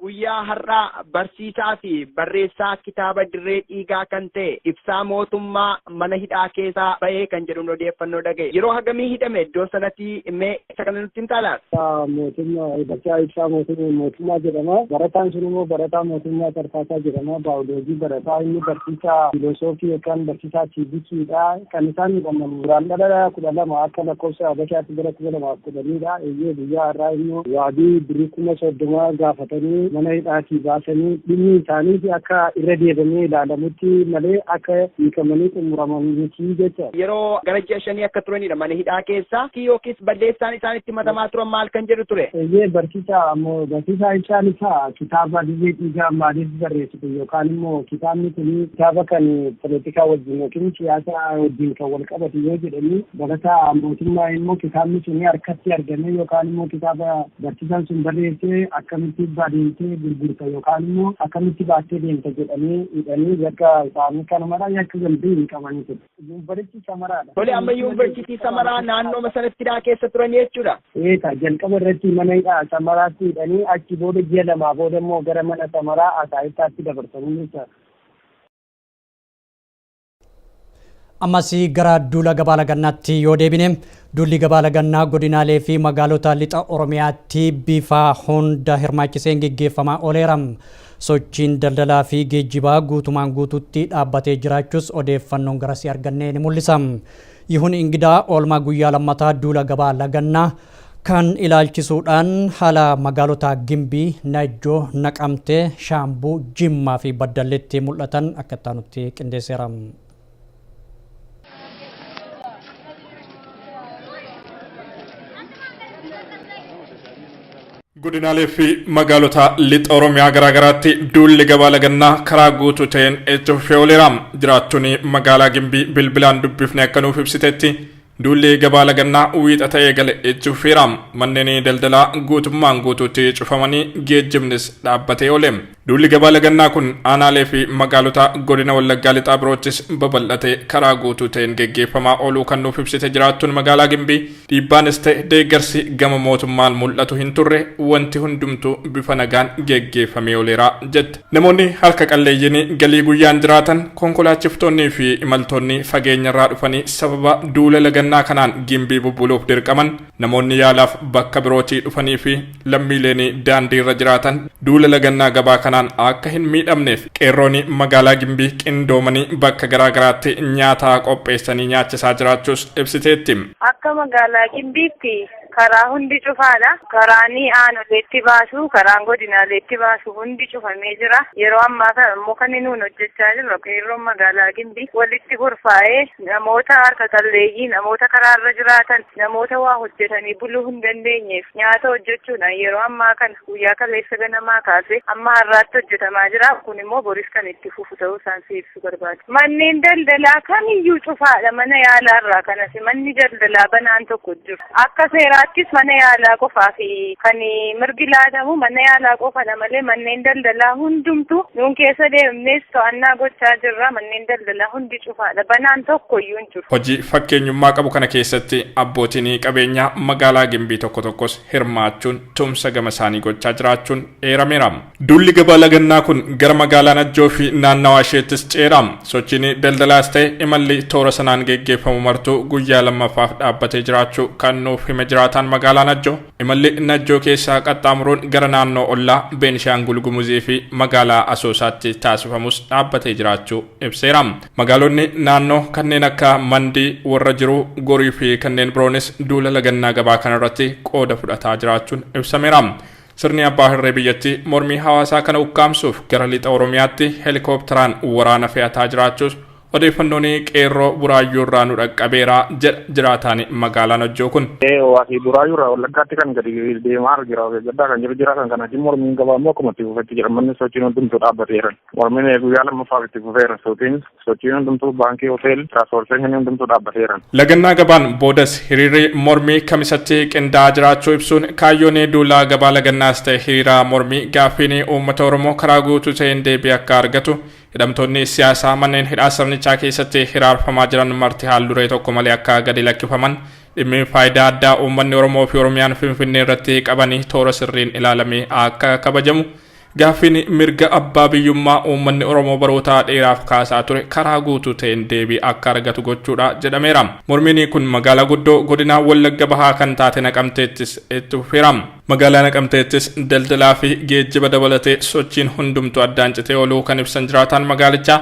S3: Guyyaa har'aa barsiisaa fi barreessaa kitaaba Dirree Dhiigaa kan ta'e Ibsaa Mootummaa mana hidhaa keessaa bahee kan jedhuun odeeffannoo dhagaye. Yeroo hagamii hidhame iddoo sanatti mee isa kana nutti himtaa laata?
S9: Mootummaa Ibsaa Ibsaa Mootummaa jedhama. Barataan sun immoo barataa Mootummaa Tarfaasaa jedhama. Baayoloojii barataa, inni barsiisaa filosoofii yookaan barsiisaa siivikiidha. Kan isaan hidhaman duraan dhala 12 akka lakkoofsa Habashaatti bara 2010dha. Eeyyee guyyaa har'aa immoo waabii birrii 30,000 gaafatanii mana hidhaatii baasanii dhimmi isaanii akka irra deebamee ilaalamutti malee akka hiikamanii xumuraman miti jecha.
S3: Yeroo gara ji'a 5 akka turanidha mana hidhaa keessa yookiis balleessaan isaan itti matamaa turan maal kan jedhu ture?
S9: Eeyyee barsiisaa ammoo barsiisaa ibsaan isaa kitaaba Dirree Dhiigaa maaliif barreessitu yookaan immoo kitaabni kun kitaaba kan poolitikaa wajjin yookiin siyaasa wajjin kan wal qabatu yoo jedhanii barataa mootummaa immoo kitaabni sun harkatti argame yookaan immoo kitaaba barsiisaan sun barreessee akkamitti badeessee gurgurta yookaan immoo akkamitti baattee deemta jedhanii hidhanii yakka isaanii kanumadha yakka galbii hin qabanii ture. Yuunivarsiitii Samaraadha.
S3: Tole amma yuunivarsiitii Samaraa naannooma sanatti hidhaa keessa turan jechuudha.
S9: Eeta jalqaba irratti mana hidhaa Samaraatti hidhanii achi booda ji'a 2 booda immoo gara mana Samaraa Asaayittaatti dabarsanii jechuudha.
S1: Ammas gara duula gabaa lagannaatti yoo deebine, duulli gabaa lagannaa godinaalee fi magaalota lixa Oromiyaatti bifa hunda hirmaachiseen geggeeffamaa ooleera. Sochiin daldalaa fi geejjibaa guutumaan guutuutti dhaabbatee jiraachuus odeeffannoon garasii arganne ni mul'isa. Yihun Ingidaa oolmaa guyyaa lammataa duula gabaa lagannaa kan ilaalchisuudhaan haala magaalota Gimbii, Najjoo, Naqamtee, Shaambuu, Jimmaa fi Baddalleetti mul'atan akka itti qindeesseera.
S15: Godinaalee fi magaalota lixa Oromiyaa garaagaraatti duulli gabaa lagannaa karaa guutuu ta'een itti fufee ooleera. Jiraattonni magaalaa Gimbii bilbilaan dubbifne akka nuuf ibsitetti, duulli gabaa lagannaa Wiixata eegale itti fufeera. Manneen daldalaa guutummaan guutuutti cufamanii geejjibnis dhaabbatee oole. Duulli gabaa lagannaa kun aanaalee fi magaalota godina Wallaggaa Lixaa biroottis babal'atee karaa guutuu ta'een geggeeffamaa ooluu kan nuuf ibsite jiraattuun magaalaa Gimbii, dhiibbaanis ta'e deeggarsi gama mootummaan mul'atu hin turre, wanti hundumtuu bifa nagaan geggeeffamee ooleera jette. Namoonni harka qalleeyyiin galii guyyaan jiraatan, konkolaachiftoonnii fi imaltoonni fageenyarraa dhufanii sababa duula lagannaa kanaan Gimbii bubbuluuf dirqaman, namoonni yaalaaf bakka birootii dhufanii fi lammiileen daandiirra jiraatan duula lagannaa gabaa kanaan akka hin miidhamneef qeerroon magaalaa Gimbii qindoomanii bakka garaa garaatti nyaata qopheessanii nyaachisaa jiraachuus ibsiteetti.
S16: Akka magaalaa Gimbiitti karaa hundi cufaadha. Karaan aanoleetti baasu, karaan godinaaleetti baasu hundi cufamee jira. Yeroo ammaa kana immoo kan nuun hojjechaa jirru, qeerroon magaalaa Gimbii walitti kurfaa'ee namoota harka qalleeyyii, namoota karaarra jiraatan, namoota waa hojjetanii buluu hin dandeenyeef nyaata hojjechuudhaan yeroo ammaa kana guyyaa kaleessa ganamaa kaasee amma har'aatti hojjetamaa jira. Kun immoo boris kan itti fufu ta'uu isaan si ibsuu barbaada. Manneen daldalaa kamiyyuu cufaadha, mana yaalaarraa kanas manni daldalaa banaan tokko jiru. Akka seeraattis mana yaalaa qofaa fi kan mirgi laatamu mana yaalaa qofadha malee manneen daldalaa hundumtu, nuun keessa deemnees to'annaa gochaa jirra, manneen daldalaa hundi cufaadha. Banaan tokko iyyuu hin jiru.
S15: Hojii fakkeenyummaa qabu kana keessatti abbootiin qabeenyaa magaalaa Gimbii tokko tokkos hirmaachuun tumsa gama isaanii gochaa jiraachuun eerameera. Duulli gabaa lagannaa kun gara magaalaa Najjoo fi naannawaa isheettis ceera. Sochiin daldalaas ta'e imalli toora sanaan geggeeffamu martuu guyyaa lammaffaaf dhaabbatee jiraachuu kan nuuf hime jiraataan magaalaa Najjoo, imalli Najjoo keessaa qaxxaamuruun gara naannoo ollaa Beenishaangul Gumuzii fi magaalaa Asoosaatti taasifamus dhaabbatee jiraachuu ibseera. Magaalonni naannoo kanneen akka Mandii, Warra Jiruu, Gorii fi kanneen biroonis duula lagannaa gabaa kanarratti qooda fudhataa jiraachuun ibsameera. Sirni abbaa hirree biyyattii mormii hawaasaa kana ukkaamsuuf gara lixa Oromiyaatti heelikoopteraan waraana fe'ataa jiraachuus odeeffannoon qeerroo Buraayyuu irraa nu dhaqqabeera jedha jiraataan magaalaa Najjoo kun.
S17: Waasii Buraayyuu irraa Wallaggaatti kan gadi deemaa jira, gaddaa kan jiru jira. Kan kanaatiin mormiin gabaa immoo akkuma itti fufetti jira. Manni sochiin hundumtuu dhaabbateera. Mormiin guyyaa lammaffaaf itti fufeera. Sochiin sochiin hundumtuu, baankii, hotel, tiraanspoorteeshinii hundumtuu dhaabbateera.
S15: Lagannaa gabaan boodas hiriirri mormii Kamisatti qindaa'aa jiraachuu ibsuun, kaayyoon duulaa gabaa lagannaas ta'e hiriira mormii gaaffiin uummata Oromoo karaa guutuu ta'een deebii akka argatu, hidhamtoonni siyaasaa manneen hidhaa sirnichaa keessatti hiraarfamaa jiran marti haal duree tokko malee akka gadi lakkifaman, dhimmi faayidaa addaa uummanni Oromoo fi Oromiyaan Finfinnee irratti qabanii toora sirriin ilaalamee akka kabajamu, gaaffiin mirga abbaa biyyummaa uummanni Oromoo baroota dheeraaf kaasaa ture karaa guutuu ta'een deebii akka argatu gochuudha jedhameera. Mormiin kun magaalaa guddoo godina Wallagga Bahaa kan taate Naqamteettis itti fufeera. Magaalaa Naqamteettis daldalaa fi geejjiba dabalatee sochiin hundumtuu addaan citee ooluu kan ibsan jiraataan magaalichaa,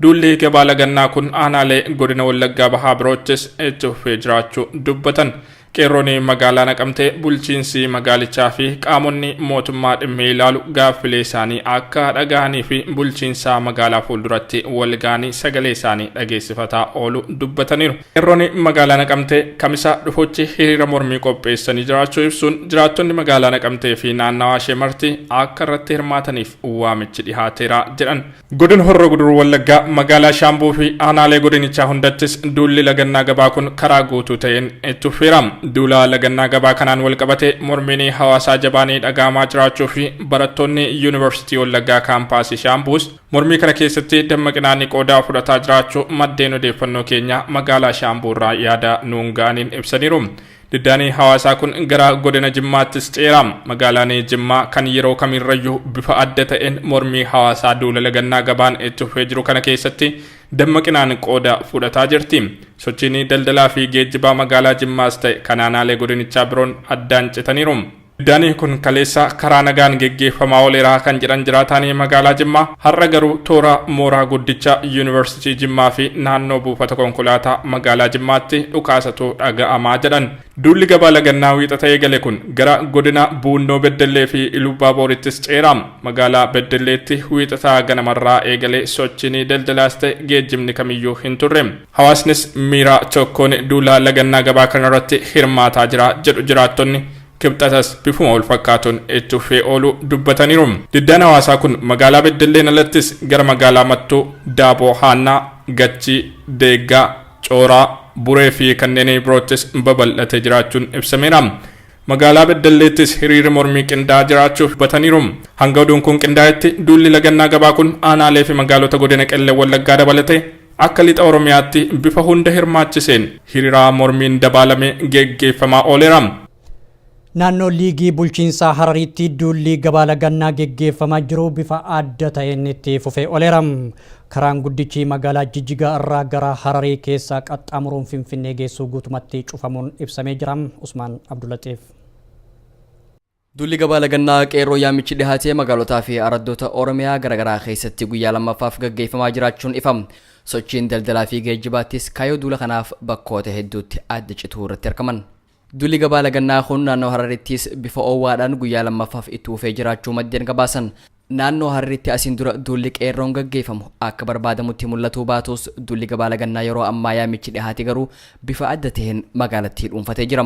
S15: duulli gabaa lagannaa kun aanaalee godina Wallaggaa Bahaa biroottis itti fufee jiraachuu dubbatan. Qeerroon magaalaa Naqamtee bulchiinsi magaalichaa fi qaamonni mootummaa dhimmi ilaalu gaaffilee isaanii akka dhagahanii fi bulchiinsa magaalaa fuulduratti wal ga'anii sagalee isaanii dhageessifataa oolu dubbataniiru. Qeerroon magaalaa Naqamtee Kamisa dhufutti hiriira mormii qopheessanii jiraachuu ibsuun, jiraattonni magaalaa Naqamtee fi naannawaa ishee marti akka irratti hirmaataniif waamichi dhihaateera jedhan. Godina Horroo Guduruu Wallaggaa magaalaa Shaambuu fi aanaalee godinichaa hundattis duulli lagannaa gabaa kun karaa guutuu ta'een itti fufeera. Duula lagannaa gabaa kanaan wal qabate mormiin hawaasaa jabaanii dhaga'amaa jiraachuu fi barattoonni Yuunivarsiitii Wallaggaa kaampaasii Shaambuus mormii kana keessatti dammaqinaan qooda fudhataa jiraachuu maddeen odeeffannoo keenya magaalaa Shaambuu irraa yaada nuun ga'aniin ibsaniiru. Diddaan hawaasaa kun gara godina Jimmaattis ceera. Magaalaan Jimmaa kan yeroo kamirrayyuu bifa adda ta'een mormii hawaasaa duula lagannaa gabaan itti fufee jiru kana keessatti dammaqinaan qooda fudhataa jirti. Sochiin daldalaa fi geejjibaa magaalaa Jimmaas ta'e kan aanaalee godinichaa biroon addaan citaniiru. Diddaan kun kaleessa karaa nagaan geggeeffamaa ooleera kan jedhan jiraataanii magaalaa Jimmaa, har'a garuu toora mooraa guddicha Yuunivarsiitii Jimmaa fi naannoo buufata konkolaataa magaalaa Jimmaatti dhukaasatu dhaga'amaa jedhan. Duulli gabaa lagannaa wiixata eegale kun gara godina Buunnoo Beddellee fi Ilubbaa Boorittis ceera. Magaalaa Beddelleetti wiixataa ganamarraa eegalee sochiin daldalaas ta'e geejjibni kamiyyuu hin turre. Hawaasnis miira tokkoon duula lagannaa gabaa kanarratti hirmaataa jira jedhu jiraattonni. Kibxatas bifuma wal fakkaatuun itti fufee oolu dubbataniiru. Diddaan hawaasaa kun magaalaa Beddelleen alattis gara magaalaa Mattuu, Daaboo Haannaa, Gachii, Deeggaa, Cooraa, Buree fi kanneen biroottis babal'atee jiraachuun ibsameera. Magaalaa Beddelleettis hiriirri mormii qindaa'aa jiraachuu dubbataniiru. Hanga oduun kun qindaa'etti duulli lagannaa gabaa kun aanaalee fi magaalota godina Qellem Wallaggaa dabalatee akka lixa Oromiyaatti bifa hunda hirmaachiseen hiriira mormiin dabaalamee geggeeffamaa ooleera.
S1: Naannoo Liigii Bulchiinsaa Harariitti duulli gabaa lagannaa geggeeffamaa jiru bifa adda ta'een itti fufee ooleera. Karaan guddichi magaalaa Jijjigaa irraa gara Hararii keessa qaxxaamuruun Finfinnee geessu guutumatti cufamuun ibsamee jira. Usmaan Abdullaxiif.
S7: Duulli gabaa lagannaa qeerroo yaamichi dhihaatee magaalotaa fi araddoota Oromiyaa garaagaraa keessatti guyyaa lammaffaaf gaggeeffamaa jiraachuun ifa. Sochiin daldalaa fi geejjibaattis kaayyoo duula kanaaf bakkoota hedduutti adda cituu irratti argaman. Duulli gabaa lagannaa kun naannoo Hararittis bifa oowwaadhaan guyyaa lammaffaaf itti fufee jiraachuu maddeen gabaasan. Naannoo Hararitti asiin dura duulli qeerroon gaggeeffamu akka barbaadamutti mul'atuu baatus, duulli gabaa lagannaa yeroo ammaa yaamichi dhihaate garuu bifa adda ta'een magaalattii dhuunfatee jira.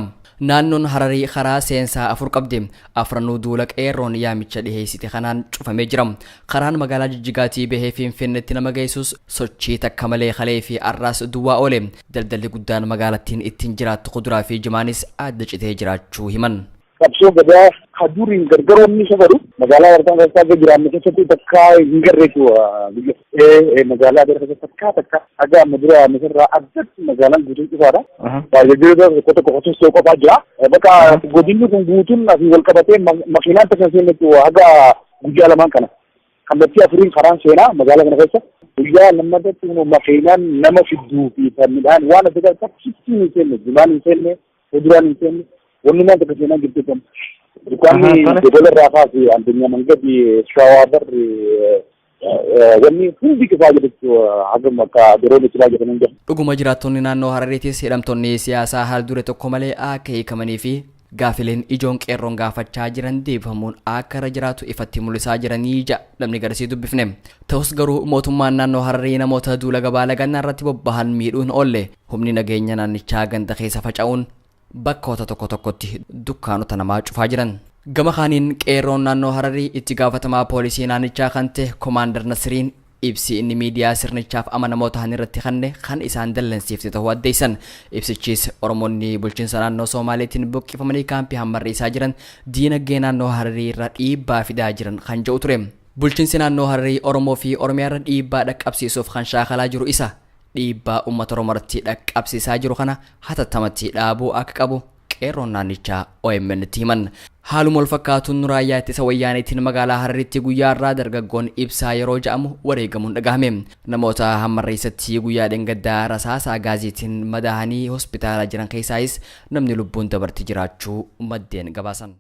S7: Naannoon Hararii karaa seensaa 4 qabdi. Afranuu duula qeerroon yaamicha dhiheessite kanaan cufamee jira. Karaan magaalaa Jijjigaatii bahee Finfinneetti nama geessus sochii takka malee kalee fi har'aas duwwaa oole. Daldalli guddaan magaalattiin ittiin jiraattu kuduraa fi jimaanis adda citee jiraachuu himan.
S18: Qabsoo gadaa ka duriin gargar wanni isa godhu magaalaa Warqaan keessaa akka jiraannu keessatti takka hin garreetu biyya magaalaa bira keessatti takka takka haga amma dura misirraa addatti magaalaan guutuun cufaadha. Baay'ee tokko tokko qotisoo qofaa jira. Bakka godinni kun guutuun asii wal qabatee makiinaan takka seennetu haga guyyaa lamaan kana. Kallattii afuriin karaan seenaa magaalaa kana keessa guyyaa lammatatti makiinaan nama fidduu fi midhaan waan adda addaa takkitti hin seenne, jimaan hin seenne, kuduraan hin seenne, wannumaan takka seenaa jirtu kan. Dukkaanni gogola irraa kaase addunyaa mangadi shawaa barri wanni hundi cufaa jedhu hagam akka yeroo cufaa jedhaman jira.
S7: Dhuguma jiraattonni naannoo Harariitis hidhamtoonni siyaasaa haal dure tokko malee akka hiikamanii fi gaafileen ijoon qeerroon gaafachaa jiran deebifamuun akka irra jiraatu ifatti mul'isaa jiranii ja'a namni garasii dubbifne. Ta'us garuu mootummaan naannoo Hararii namoota duula gabaa lagannaa irratti bobbahan miidhuun oolle. Humni nageenya naannichaa ganda keessa faca'uun bakkoota tokko tokkotti dukkaanota namaa cufaa jiran. Gama kaaniin qeerroon naannoo Hararii itti gaafatamaa poolisii naannichaa kan ta'e Komaandar Nasiriin ibsi inni miidiyaa sirnichaaf amanamoo ta'an irratti kanne kan isaan dallansiifte ta'uu addeessan. Ibsichis Oromoonni bulchiinsa naannoo Soomaaliitiin buqqifamanii kaampii hammarriisaa jiran diinagdee naannoo Hararii irra dhiibbaa fidaa jiran kan jedhu ture. Bulchiinsi naannoo Hararii Oromoo fi Oromiyaa irra dhiibbaa dhaqqabsiisuuf kan shaakalaa jiru isa. Dhiibbaa uummata Oromoo irratti dhaqqabsiisaa jiru kana hatattamatti dhaabuu akka qabu qeerroon naannichaa OMN tti himan. Haaluma wal fakkaatuun raayyaa ittisa wayyaaniitiin magaalaa Hararitti guyyaa irraa dargaggoon ibsaa yeroo ja'amu wareegamuun dhagahame. Namoota hammarreessatti guyyaa dheengaddaa rasaasa agaaziitiin madaahanii hospitaala jiran keessaayis namni lubbuun dabarti jiraachuu maddeen gabaasan.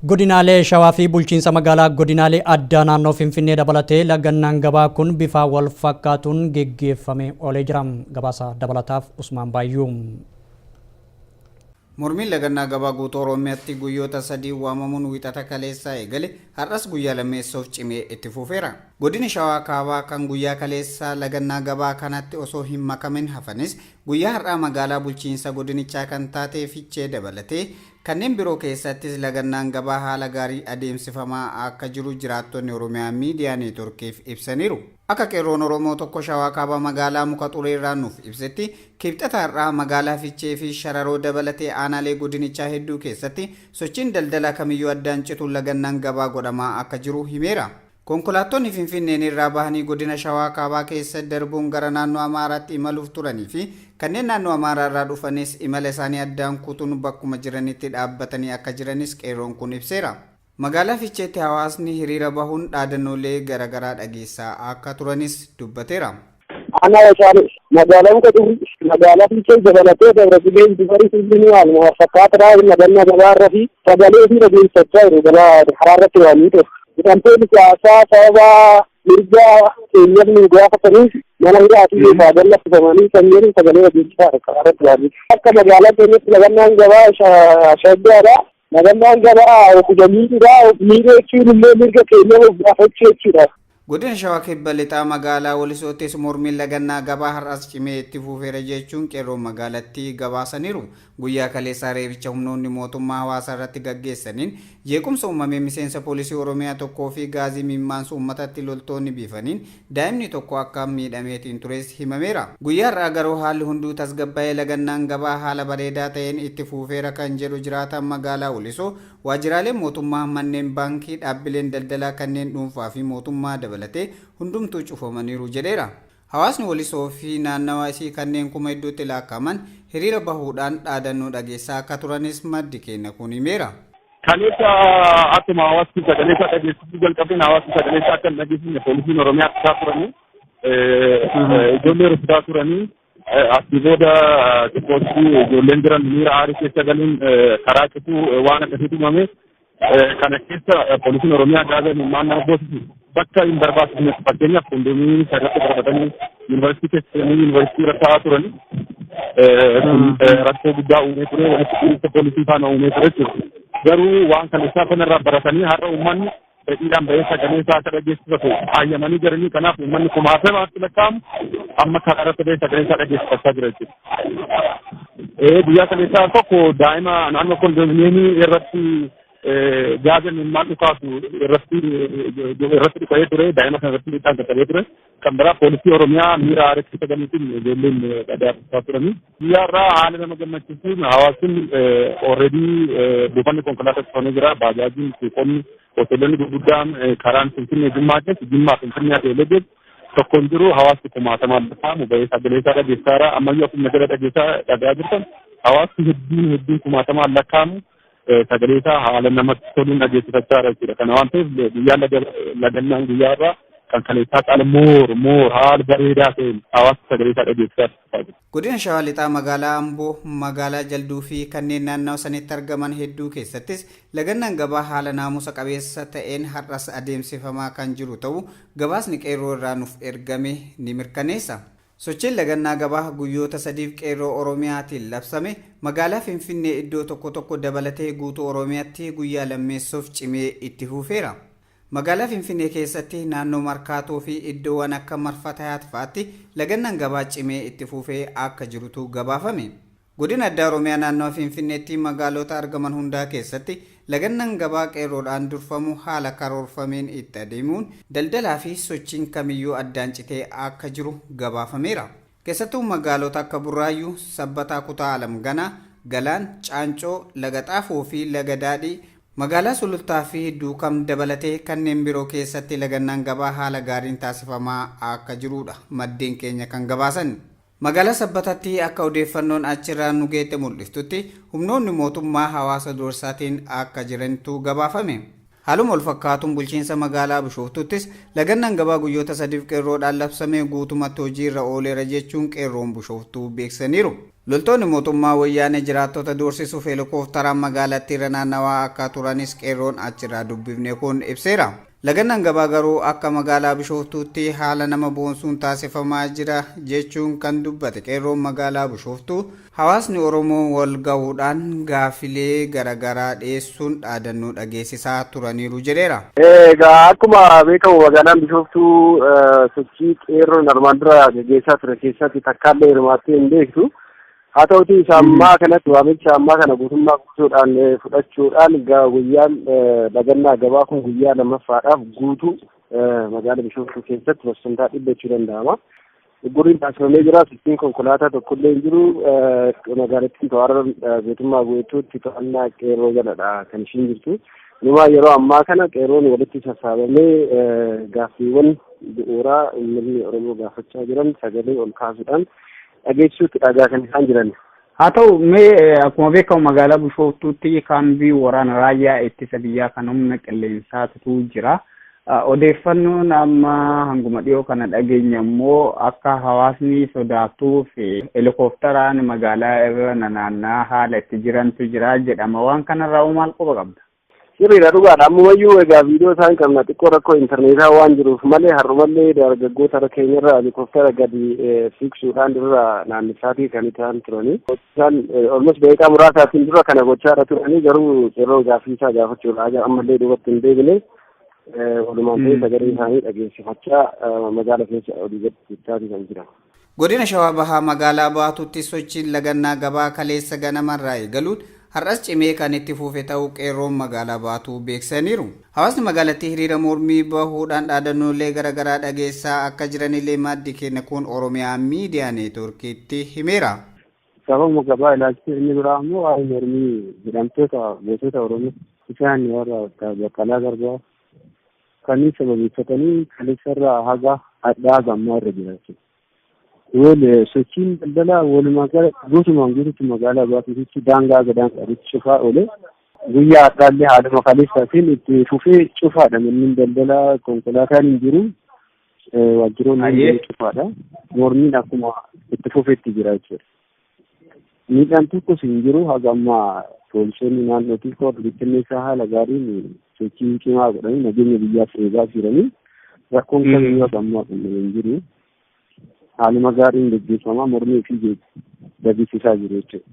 S1: Godinaalee Shawaa fi bulchiinsa magaalaa godinaalee addaa naannoo Finfinnee dabalatee lagannaan gabaa kun bifa wal fakkaatuun geggeeffamee oolee jira. Gabaasa dabalataaf Usmaan Baayyuu.
S19: Mormiin lagannaa gabaa guutuu Oromiyaatti guyyoota 3 waamamuun wiixata kaleessaa eegale har'as guyyaa lammeessoof cimee itti fufeera. Godina Shawaa Kaabaa kan guyyaa kaleessaa lagannaa gabaa kanatti osoo hin makamin hafanis guyyaa har'aa magaalaa bulchiinsa godinichaa kan taate Fichee dabalatee kanneen biroo keessattis lagannaan gabaa haala gaarii adeemsifamaa akka jiru jiraattonni Oromiyaa Miidiyaa Neetworkiif ibsaniiru. Akka qeerroon Oromoo tokko Shawaa Kaabaa magaalaa Muka Xureerraa nuuf ibsetti kibxata har'aa magaalaa Fichee fi Shararoo dabalatee aanaalee godinichaa hedduu keessatti sochiin daldalaa kamiyyuu addaan cituun lagannaan gabaa godhamaa akka jiru himeera. Konkolaattonni Finfinneen irraa bahanii godina Shawaa Kaabaa keessa darbuun gara naannoo Amaaraatti imaluuf turanii fi kanneen naannoo Amaaraa irraa dhufanis imala isaanii addaan kutuun bakkuma jiranitti dhaabbatanii akka jiranis qeerroon kun ibseera. Magaalaa Fiicheetti hawaasni hiriira bahuun dhaadannoolee garaagaraa dhageessaa akka turanis dubbateera.
S18: Ana wacaale magaalaa muka xurri magaalaa Fiichee dabalatee dabra gubeen dubarii hundinuu haaluma fakkaataadha lagannaa gabaarra fi sagalee fi dhageessachaa jiru gabaa karaarratti waamii ture. Hidhamtoonni siyaasaa sababa mirga keenyaaf nu gaafataniif mana hidhaatii keessaa gallafifamanii kanneen sagalee dhageessisaa karaarratti waamii. Akka magaalaa keenyatti lagannaan gabaa shaggaadha. Lagannaan gabaa of miidhuudha. Of miidhuu jechuun immoo mirga keenyaaf of gaafachuu jechuudha.
S19: Godina Shawaa Kibba Lixaa magaalaa Walisoottis mormiin lagannaa gabaa har'as cimee itti fufeera jechuun qeerroon magaalattii gabaasaniiru. Guyyaa kaleessaa reebicha humnoonni mootummaa hawaasa irratti gaggeessaniin jeequmsa uumamee miseensa poolisii Oromiyaa tokkoo fi gaazii mimmaansu uummatatti loltoonni biifaniin daa'imni tokko akka miidhameetiin tures himameera. Guyyaa har'aa garuu haalli hunduu tasgabbaa'ee lagannaan gabaa haala bareedaa ta'een itti fufeera kan jedhu jiraataan magaalaa Walisoo waajjiraaleen mootummaa, manneen baankii, dhaabbileen daldalaa kanneen dhuunfaa fi mootummaa dabalatee hundumtuu cufamaniiru jedheera. Hawaasni Walisoo fi naannawa isii kanneen kuma hedduutti lakkaa'aman hiriira bahuudhaan dhaadannoo dhageessaa akka turanis maddi keenya kun himeera.
S8: Kaleessa akkuma hawaasni sagalee isaa dhageessisuu jalqabeen hawaasni sagalee isaa akka hin dhageessisne poolisiin Oromiyaa rukutaa turanii ijoollee rukutaa turanii asii booda xiqqootti ijoolleen jiran miira aarii keessa galuun karaa cufuu waan akkasiitu uumame. Kana keessa poolisiin Oromiyaa gaaza imimmaan nama boosisu bakka hin barbaachisne fakkeenyaaf kondomii irratti darbatanii yuunivarsiitii keessa seenanii yuunivarsiitii irra taa'aa turanii rakkoo guddaa uumee ture walitti bu'iinsa poolisii faana uumee ture jechuudha. Garuu waan kana isaa kanarraa baratanii har'a uummanni fedhiidhaan bahee sagalee isaa akka dhageessifatu hayyamanii jiranii kanaaf uummanni kumaatamaatti lakkaa'amu amma karaa irratti bahee sagalee isaa dhageessifachaa jira jechuudha. Guyyaa kaleessaa tokko daa'ima naannoo kondominiyeemii irratti gaaza imimmaan dhukaasu irratti dhuka'ee ture daa'ima kana irratti miidhaan qaqqabee ture kan biraa poolisii Oromiyaa miira aarii keessa galuutiin ijoolleen dhadhaa turanii. Guyyaa irraa haala nama gammachiisuun hawaasni already buufanni konkolaataa cufamee jira baajaajiin suuqonni hoteelonni gurguddaan karaan Finfinnee Jimmaa keessa Jimmaa Finfinnee adeemee jiru tokko hin jiru hawaasni kumaatamaan lakkaa'amu bahee sagalee isaa dhageessaa jira ammayyuu akkuma jala dhageessaa dhagaa jirtan hawaasni hedduun kumaatamaan lakkaa'amu sagalee isaa haala namatti toluun dhageessifachaa jira jechuudha. Kana waan ta'eef guyyaan lagannaan guyyaa irraa kan kaleessaa caala moor haala bareedaa ta'een hawaasni sagalee isaa dhageessisaa jira.
S19: Godina Shawaa Lixaa magaalaa Amboo, magaalaa Jalduu fi kanneen naannawaa sanitti argaman hedduu keessattis lagannaan gabaa haala naamusa qabeessa ta'een har'as adeemsifamaa kan jiru ta'uu gabaasni qeerroo irraa nuuf ergame ni mirkaneessa. Sochiin lagannaa gabaa guyyoota sadiif qeerroo Oromiyaatiin labsame magaalaa Finfinnee iddoo tokko tokko dabalatee guutuu Oromiyaatti guyyaa lammeessoof cimee itti fufeera. Magaalaa Finfinnee keessatti naannoo Markaatoo fi iddoowwan akka Marfata Hayaat fa'aatti lagannaan gabaa cimee itti fufee akka jirutu gabaafame. Godina Addaa Oromiyaa naannoo Finfinneetti magaalota argaman hundaa keessatti lagannaan gabaa qeerroodhaan durfamu haala karoorfameen itti adeemuun daldalaa fi sochiin kamiyyuu addaan citee akka jiru gabaafameera. Keessattuu magaalota akka Burraayyuu, Sabbataa Kutaa Alamganaa, Galaan, Caancoo, Laga Xaafoo fi Laga Daadhii magaalaa Sulultaa fi Duukam dabalatee kanneen biroo keessatti lagannaan gabaa haala gaariin taasifamaa akka jirudha maddeen keenya kan gabaasan. Magaalaa Sabbataatti akka odeeffannoon achirraa nu geette mul'iftutti humnoonni mootummaa hawaasa doorsaatiin akka jirantu gabaafame. Haaluma wal fakkaatuun bulchiinsa magaalaa Bishooftuuttis lagannaan gabaa guyyoota sadiif qeerroodhaan labsame guutumatti hojiirra ooleera jechuun qeerroon Bishooftuu beeksisaniiru. Loltoonni mootummaa wayyaanee jiraattota doorsisuuf heelikooftaraan magaalattii irra naannawaa akka turanis qeerroon achirraa dubbifne kun ibseera. Lagannaan gabaa garuu akka magaalaa Bishooftuutti haala nama boonsuun taasifamaa jira jechuun kan dubbate qeerroon magaalaa Bishooftuu hawaasni Oromoo wal gahuudhaan gaafilee garaagaraa dhiyeessuun dhaadannoo dhageessisaa turaniiru jedheera.
S18: Egaa akkuma beekamu magaalaan Bishooftuu sochii qeerroon armaan dura gaggeessaa ture keessatti takkaallee hirmaattee hin beektu. Haa ta'utii isa ammaa kanatti waamicha ammaa kana guutummaa guutuudhaan fudhachuudhaan guyyaan lagannaa gabaa kun guyyaa lammaffaadhaaf guutuu magaalaa Bishooftuu keessatti parsantaa 100 jechuu danda'ama. Gurriin taasifamee jira. Sochiin konkolaataa tokkollee hin jiru. Magaalattiin to'annaa guutummaa guutuutti to'annaa qeerroo jaladha kan ishiin jirtu.
S9: Numaa yeroo ammaa kana qeerroon walitti sassaabamee gaaffiiwwan bu'uuraa uummanni Oromoo gaafachaa jiran sagalee ol kaasuudhaan dhageessisuutti dhagaa kan isaan jiran.
S19: Haa ta'u, mee akkuma beekamu magaalaa Bishooftuutti kaambii waraana raayyaa ittisa biyyaa kan humna qilleensaatu jira. Odeeffannoon amma hanguma dhiyoo kana dhageenya immoo akka hawaasni sodaatuuf helikoophteraan magaalaa irra nanaannaa haala itti jirantu jira jedhama. Waan kanarraa maal quba qabda?
S9: Sirriidha, dhugaadha. Ammumayyuu egaa viidiyoo isaan qabna, xiqqoo rakkoo intarneetaa waan jiruuf malee har'umallee dargaggoota keenyarra helikooftera gadi fiigsuudhaan dura naannessaatii kan isaan turanii. Isaan olmos daqiiqaa muraasaatiin dura kana gochaadha turanii, garuu qeerroon gaaffii isaa gaafachuudha ammallee duubatti hin deebine, walumaan ta'ee sagalee isaanii dhageessifachaa magaala keessa olii gadi gochaatii kan jiran.
S19: Godina Shawaa Bahaa magaalaa Baatuutti sochiin lagannaa gabaa kaleessa ganamarraa eegaluun har'as cimee kan itti fufe ta'uu qeerroon magaalaa Baatuu beeksisaniiru. Hawaasni magaalattii hiriira mormii bahuudhaan dhaadannoolee garaagaraa dhageessaa akka jiranillee maddi keenya kun Oromiyaa Miidiyaa Neetworkiitti himeera.
S9: Sababuma gabaa ilaalchisee, inni biraa immoo waa'ee mormii hidhamtoota gosoota Oromoo isaan warra Baqqalaa Garbaa kanneen sababeeffatanii kaleessarraa haga hadhaa gammaa irra jira jechuudha. Wal sochiin daldalaa walumaa gala guutumaan guututti magaalaa Baatuutti daangaa gadaangaatti cufaa oole. Guyyaa har'aallee haaluma kaleessaatiin itti fufee cufaadha. Manneen daldalaa, konkolaataan hin jiru. Waajjiroonni cufaadha. Mormiin akkuma itti fufeetti jira jechuudha. Miidhaan tokkos hin jiru. Haga ammaa poolisoonni naannootii koor bittinneessaa haala gaariin sochii cimaa godhanii nageenya biyyaaf eegaa jiranii, rakkoon kamiyyuu haga ammaa qunnamee hin jiru. Haaluma gaariin gaggeeffamaa mormii fi dhageessisaa jiru jechuudha.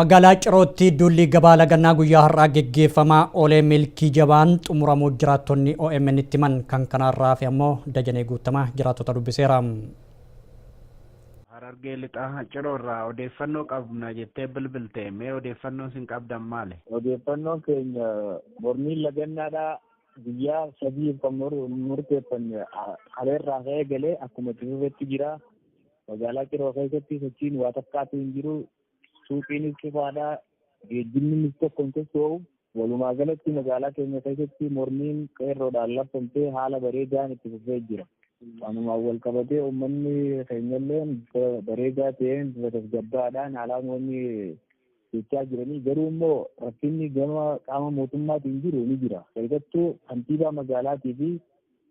S1: Magaalaa Cirootti duulli gabaa lagannaa guyyaa har'aa geggeeffamaa oolee milkii jabaan xumuramuu jiraattonni OMN itti himan. Kan kanarraa fi ammoo Dajanee Guuttamaa jiraattota dubbiseera.
S5: Harargee Lixaa Ciroo irraa odeeffannoo qabna jettee bilbilte, mee odeeffannoon sin qabdan maali?
S20: Odeeffannoon keenya mormiin lagannaadhaa guyyaa 3f kan murteeffanne kaleerraa ka'ee galee akkuma itti fufetti jira. Magaalaa Ciroo keessatti sochiin waa takkaatu hin jiru. Suuqiinis cufaadha. Geejjibni tokko hin socho'u. Walumaa galatti magaalaa keenya keessatti mormiin qeerroodhaan labsamtee haala bareedaan itti fufee jira. Kanumaan wal qabatee uummanni keenyallee bifa bareedaa ta'een, bifa tasgabbaadhaan haalaan wanni jechaa jiranii, garuu immoo rakkinni gama qaama mootummaatiin jiru ni jira. Keessattuu kantiibaa magaalaatii fi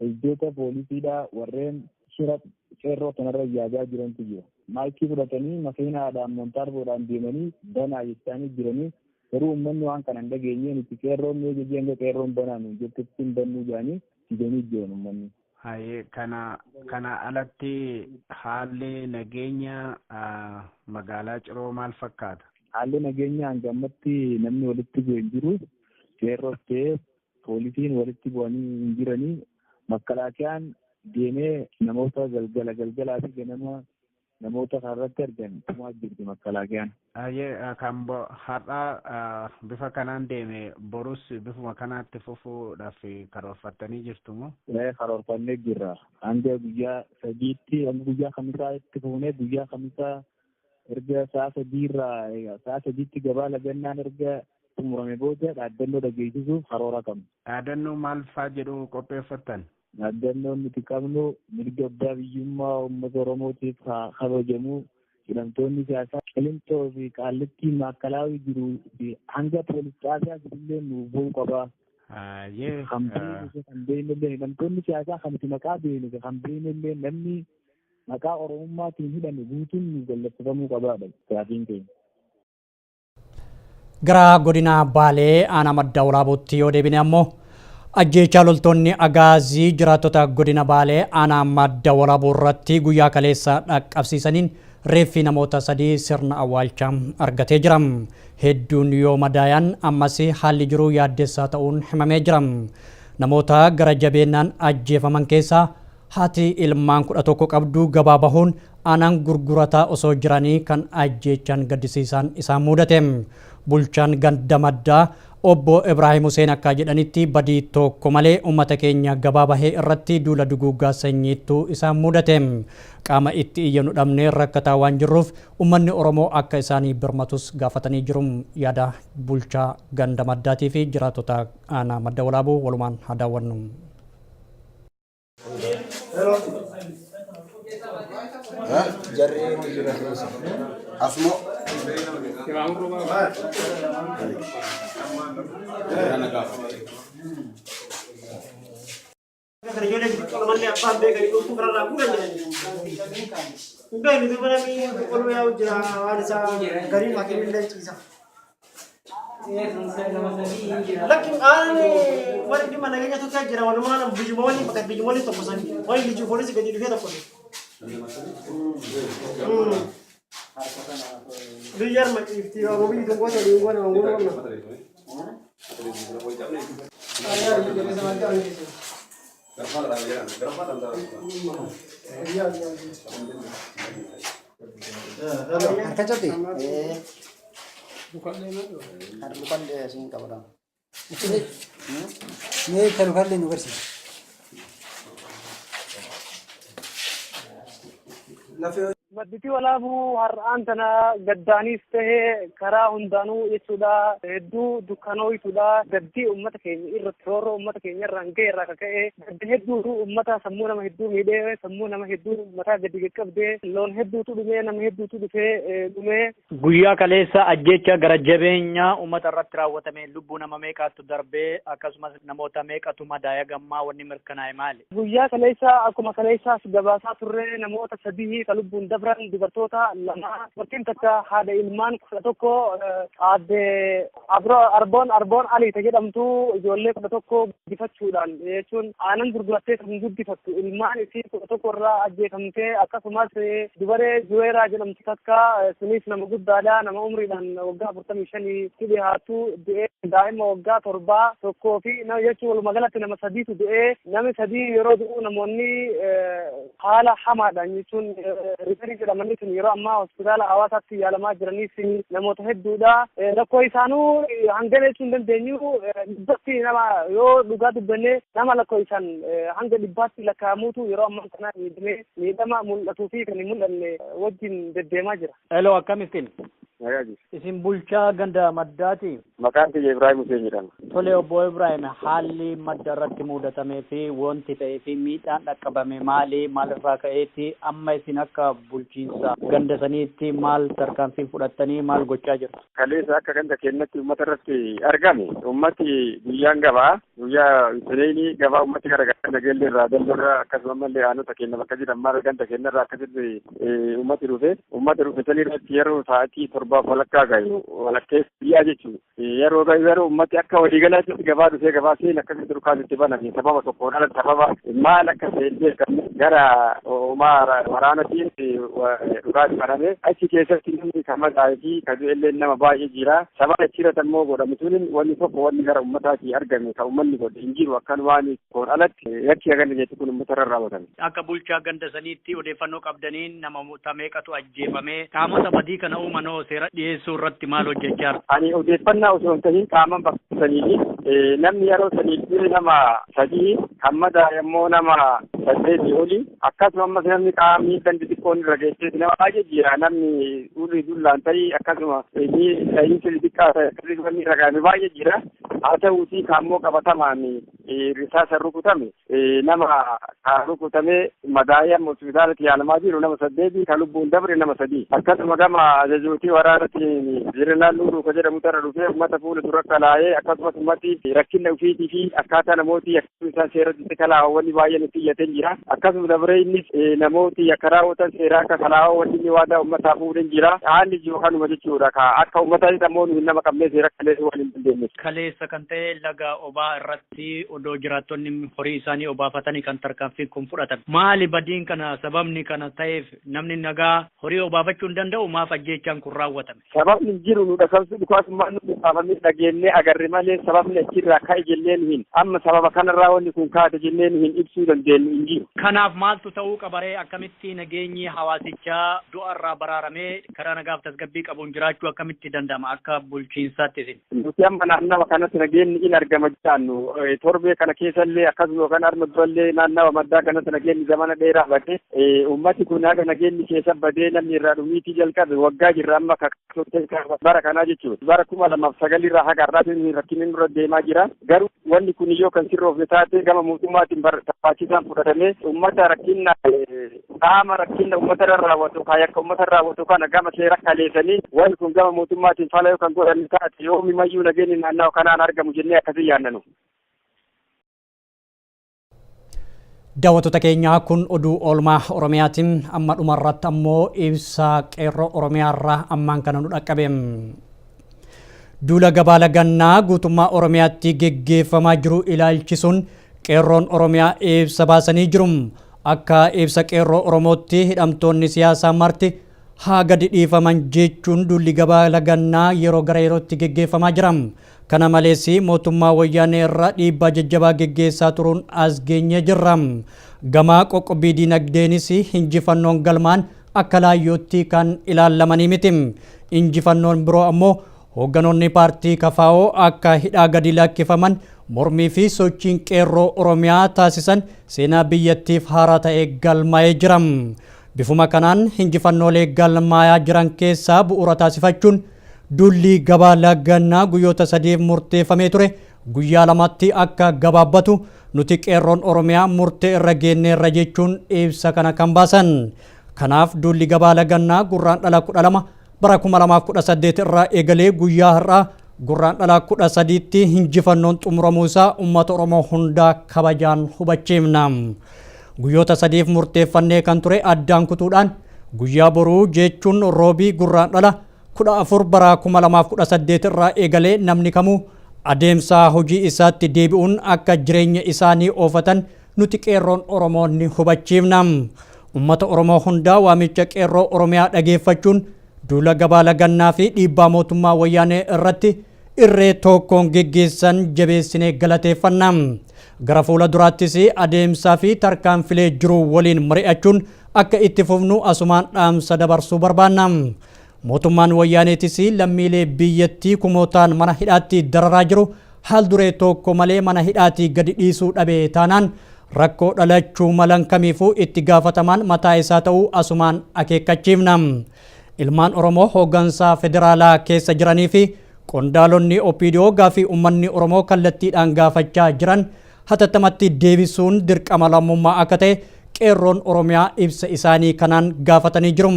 S20: hojjettoota poolisiidhaa warreen shira qeerroo kanarra yaadaa jirantu jira. Maayikii fudhatanii makiinaadhaan montaarboodhaan deemanii banaa jechaanii jiranii, garuu uummanni waan kana hin dhageenye, nuti qeerroon mee jejjee hanga qeerroon banaa nu jettutti hin bannuu jedhanii didanii jiran uummanni.
S5: Haye, kana alatti haalli nageenya magaalaa Ciroo maal fakkaata?
S20: Haalli nageenya hanga ammatti namni walitti bu'e hin jiru. Qeerroos ta'ee poolisiin walitti bu'anii hin jiranii. Makkalaakiyaan deemee namoota galgala galgalaa fi ganama namoota kanarratti argan tumaa jirti makkalaakiyaan.
S5: Haye, kan har'aa bifa kanaan deeme borus bifuma kanaatti fufuudhaaf karoorfattanii jirtu moo?
S20: Karoorfannee jirra. Hanga guyyaa 3tti, hanga guyyaa kamisaa itti fufnee, guyyaa kamisaa erga sa'a 3rraa sa'a 3tti gabaa lagannaan erga xumurame booda dhaaddannoo dhageessisuuf karoora qabna.
S5: Dhaadannoo maal faa jedhu qopheeffattan?
S20: Dhaaddannoon nuti qabnu mirga abbaa biyyummaa uummata Oromootiif haa kabajamu. Hidhamtoonni siyaasaa Qilinxoo fi Qaallittii Maakalaawii jiru fi hanga poolis xaabiyaa jirullee nuuf ba'uu qaba. Kan beeknu, kan beeknullee, hidhamtoonni siyaasaa kan nuti maqaa beeknu, kan beeknullee, namni maqaa Oromummaatiin hidhame guutuun nuuf gallakkifamuu qabaadha gaafiin keenya.
S1: Gara godina Baalee aanaa Madda Walaabuutti yoo deebine ammoo, ajjeechaa loltoonni Agaazii jiraattota godina Baalee aanaa Madda Walaabuu irratti guyyaa kaleessa dhaqqabsiisaniin reeffi namoota 3 sirna awwaalchaa argatee jira. Hedduun yoo madaayan ammas haalli jiru yaaddessaa ta'uun himamee jira. Namoota gara jabeennaan ajjeefaman keessaa haati ilmaan 11 qabdu gabaa bahuun aanaan gurgurataa osoo jiranii kan ajjeechaan gaddisiisaan isaan mudate. Bulchaan ganda Maddaa Obbo Ibrahim Hussein akka jedhanitti badii tokko malee uummata keenya gabaa bahee irratti duula duguuggaa sanyiitu isaan mudate. Qaama itti iyyannu dhabnee rakkataa waan jirruuf uummanni Oromoo akka isaanii birmatus gaafatanii jiru. Yaada bulchaa ganda maddaatii fi jiraattota aanaa madda walaabuu walumaan haa daawwannu.
S21: Jarri jira keessa. Asmoo.
S22: Kana ijoollee xixiqqoo mallee abbaan beekanii dhufuu kanarraa guuran jedhanii. Hin beeknu duuba namni qulqulluu yaa'u jira waan isaa gariin hakiimillee illee ciisa. Lakki aan warri dhimma nageenya tokko jira walumaan biyyuma waliin bakka biyyuma waliin tokko sani waliin lijuu poolisii gadi dhufee tokko sani. Biyya arma ciifti waan biyyi tokko ta'e hin goone waan goone.
S21: Harka cabbi. Lukallee asiin qabadha.
S23: Mee kan lukallee nu barsiisa.
S24: Madditi walaabuu har'aan tana gaddaaniis tahee karaa hundaanuu jechuudha hedduu dukkanooytuudha gaddii uummata keenya irratti roorroo uummata keenya irraan ga'e irraa kaka'e gaddi hedduutu uummata sammuu nama hedduu miidhee sammuu nama hedduu mataa gadi qaqqabdee loon hedduutu dhumee nama hedduutu dhufee dhumee.
S1: Guyyaa kaleessa ajjeecha gara jabeenya uummata irratti raawwatame lubbuu nama meeqaatu darbee akkasumas namoota meeqatu madaaya gammaa wanni mirkanaa'e maali?
S24: Guyyaa kaleessa akkuma kaleessaas gabaasaa turre namoota sadii ka lubbuun dabran dubartoota lama dubartiin takka haadha ilmaan 11 aadde Arboon Alii ta jedhamtu ijoollee 11 guddifachuudhaan jechuun aanan gurgurattee kan guddifattu ilmaan isii 11 irraa ajjeefamtee akkasumas dubaree Juweeraa jedhamtu takka sunis nama guddaadha nama umriidhaan waggaa 45 dhiyaatu du'ee daa'ima waggaa 7 tokkoo fi nama jechuun walumaa galatti nama sadiitu du'ee namni sadii yeroo du'u namoonni haala hamaadhaan jechuun riferii jedhamanii sun yeroo ammaa hospitaala hawaasaatti yaalamaa jiraniis namoota hedduudha. Rakkoo isaanuu hanga jechuu hin dandeenyu dhibbatti nama yoo dhugaa dubbanne nama lakkoo isaan hanga dhibbaatti lakkaa'amuutu yeroo ammaa kana miidhamee miidhama mul'atuu fi kan hin mul'anne wajjin deddeemaa jira.
S1: Hello, akkam isin? Isin bulchaa ganda maddaati?
S11: Maqaan kiyya Ibrahim Hussein jedhama.
S1: Tole obbo Ibrahim, haalli madda irratti mudatamee fi wanti ta'ee fi miidhaan dhaqqabame maali? Maalirraa ka'eeti? Amma isin akka bulchiinsa ganda saniitti maal tarkaanfii fudhattanii maal gochaa jirtu?
S11: Kaleessa akka ganda keenyatti uummata irratti argame. Uummati guyyaan gabaa, guyyaa Isiniinii gabaa uummati gara gara nageellee irraa dalloo irraa akkasuma ammallee aanota keenya bakka jiran maal ganda keenya irraa akkasitti uummati dhufe. Uummati dhufe sanii irratti yeroo sa'aatii 7 walakkaa gahu walakkeessa biyyaa jechuudha. Yeroo gahu yeroo uummati akka waliigalaatti gabaa dhufee gabaa seena akkasitti dhukaasitti baname sababa tokkoon ala sababa maal akka ta'e beekamu gara uumaa waraanatiin dhukaasi baname achi keessatti namni kan madaa'ee fi kan du'ellee nama baay'ee jira. Sababa achirratti ammoo godhamu tuni wanni tokko wanni gara uummataatii argame kan uummanni godhe hin jiru akkanumaan tokkoon alatti yakki haganna jetti kun uummata irra raawwatame.
S1: Akka bulchaa ganda saniitti odeeffannoo qabdaniin namoota meeqatu ajjeefame qaamota badii kana uumanoo seera dhiyeessuu irratti maal hojjechaa jirtu?
S11: Ani odeeffannaa osoo hin tahin qaaman bakka saniifi namni yeroo saniif nama 3 kan madaa'e ammoo nama 8 oli akkasuma ammas namni qaama miidhaan xixiqqoon irra geessee nama baay'ee jira namni ulii dullaan ta'ii akkasuma dhahiinsi xixiqqaa ta'e akkasuma wanni irra gaame baay'ee jira. Haa ta'uutii kaammoo qabatamaan risaasa rukutame nama kan rukutame madaa'ee amma hospitaalatti yaalamaa jiru nama 8 kan lubbuun dabre nama 3 akkasuma gama ajajootii waraanatiin Jeneraal Nuuruu kan jedhamu irra dhufee uummata fuula dura kalaa'ee akkasumas uummati rakkina ofiitii fi akkaataa namooti isaan seeratti kalaa'an wanni baay'een itti iyyatee jira. Akkasuma dabaree innis namooti akka raawwatan seeraa akka kalaa'an wanni inni waadaa uummataaf fuudhee jira. Haalli jiru kanuma jechuudha. Akka uummataatti ammoo nuyi nama qabnee seera kaleessuu waan hin dandeenye.
S1: Kaleessa kan ta'e laga obaa irratti odoo jiraattonni horii isaanii obaafatanii kan tarkaanfiin kun fudhatame. Maali badiin kana sababni kana ta'eef namni nagaa horii obaafachuu hin danda'u maaf ajjeechaan kun raawwatame?
S2: Sababni jiru nu dhakamsu dhukaasummaan nu dhukaafamee dhageenyee agarre malee sababni achirraa ka'e jennee nu hin amma sababa kanarraa wanni kun kaate jennee nu hin ibsuu dandeenyu hin jiru.
S1: Kanaaf maaltu ta'uu qabaree akkamitti nageenyi hawaasichaa du'arraa baraaramee karaa nagaaf tasgabbii qabuun jiraachuu akkamitti danda'ama akka bulchiinsaatti isin?
S2: Nuti amma naannawa kanatti nageenyi in argama jedhannu torbee kana keessallee akkasuma yookaan arma durallee naannawa maddaa kanatti nageenyi zamana dheeraa badee uummati kun haga nageenyi keessa badee namni irraa dhumiitii jalqabe waggaa jirra amma bara kanaa jechuudha. Bara 2009 irraa haga har'aatti rakkinni nurra deemaa jira. Garuu wanni kun yoo kan sirroofne taate gama mootummaatiin barbaachisaan fudhatamee uummata rakkinna qaama rakkinna uummata irra raawwatu yakka uummata irra raawwatu kana gama seera kaleessanii wanni kun gama mootummaatiin fala yoo kan godhan taate yoomimayyuu nageenyi naannawa kanaan argamu jennee akkasii yaannanu.
S1: Daawwattoota keenyaa kun oduu oolmaa Oromiyaatiin amma dhumarratti ammoo ibsa qeerroo Oromiyaarraa ammaan kana nu dhaqqabe. Duula gabaa lagannaa guutummaa Oromiyaatti geggeeffamaa jiru ilaalchisuun qeerroon Oromiyaa ibsa baasanii jiru. Akka ibsa qeerroo Oromootti hidhamtoonni siyaasaa marti haa gadi dhiifaman jechuun duulli gabaa lagannaa yeroo gara yerootti geggeeffamaa jira. Kana malees mootummaa wayyaanee irra dhiibbaa jajjabaa geggeessaa turuun as geenyee jirra. Gama qoqqobbii diinagdeenis injifannoon galmaan akka laayyootti kan ilaalamanii miti. Injifannoon biroo ammoo hoogganoonni paartii KFO akka hidhaa gadi lakkifaman mormii fi sochiin qeerroo Oromiyaa taasisan seenaa biyyattiif haaraa ta'e galmaa'ee jira. Bifuma kanaan injifannoolee galmaayaa jiran keessaa bu'uura taasifachuun duulli gabaa lagannaa guyyoota sadiif murteeffamee ture guyyaa lamatti akka gabaabbatu nuti qeerroon Oromiyaa murtee irra geenyeerra jechuun ibsa kana kan baasan. Kanaaf duulli gabaa lagannaa gurraandhala 12 bara 2018 irraa eegalee guyyaa har'aa gurraandhala 13tti injifannoon xumuramuu isaa uummata Oromoo hundaa kabajaan hubachiifna. Guyyoota sadiif murteeffannee kan ture addaan kutuudhaan guyyaa boruu jechuun roobii gurraandhala 14 bara 2018 irraa eegalee namni kamuu adeemsa hojii isaatti deebi'uun akka jireenya isaanii oofatan nuti qeerroon Oromoo ni hubachiifna. Uummata Oromoo hundaa waamicha qeerroo Oromiyaa dhageeffachuun duula gabaa lagannaa fi dhiibbaa mootummaa wayyaanee irratti irree tokkoon geggeessan jabeessinee galateeffanna. Gara fuula duraattis adeemsaa fi tarkaanfilee jiru waliin mari'achuun akka itti fufnu asumaan dhaamsa dabarsuu barbaanna. Mootummaan wayyaaneetis lammiilee biyyattii kumootaan mana hidhaatti dararaa jiru haal duree tokko malee mana hidhaatii gadi dhiisuu dhabee taanaan rakkoo dhalachuu malan kamiifuu itti gaafatamaan mataa isaa ta'uu asumaan akeekkachiifna. Ilmaan Oromoo hooggansaa federaalaa keessa jiranii fi qondaalonni OPDO gaafii uummanni Oromoo kallattiidhaan gaafachaa jiran hatattamatti deebisuun dirqama lammummaa akka ta'e qeerroon Oromiyaa ibsa isaanii kanaan gaafatanii jiru.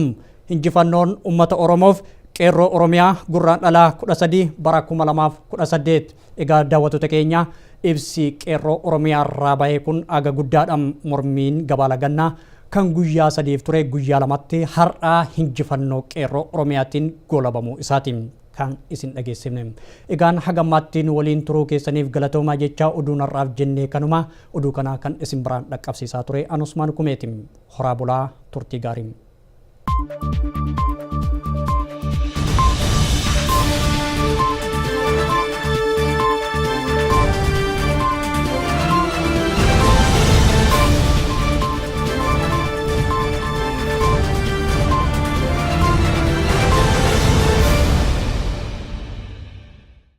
S1: Injifannoon uummata Oromoof qeerroo Oromiyaa gurraandhala 13 bara 2018. Egaa daawwattoota keenya ibsi qeerroo Oromiyaa irraa bahe kun aga guddaadhaan mormiin gabaa lagannaa kan guyyaa sadiif ture guyyaa lamatti har'aa injifannoo qeerroo Oromiyaatiin goolabamuu isaatiin kan isin dhageessifne. Egaan hagammaatti nu waliin turuu keessaniif galatoomaa jechaa oduun har'aaf jennee kanuma oduu kanaa kan isin biraan dhaqqabsiisaa ture Anusmaan Kumeetiin horaa bulaa turtii gaarii.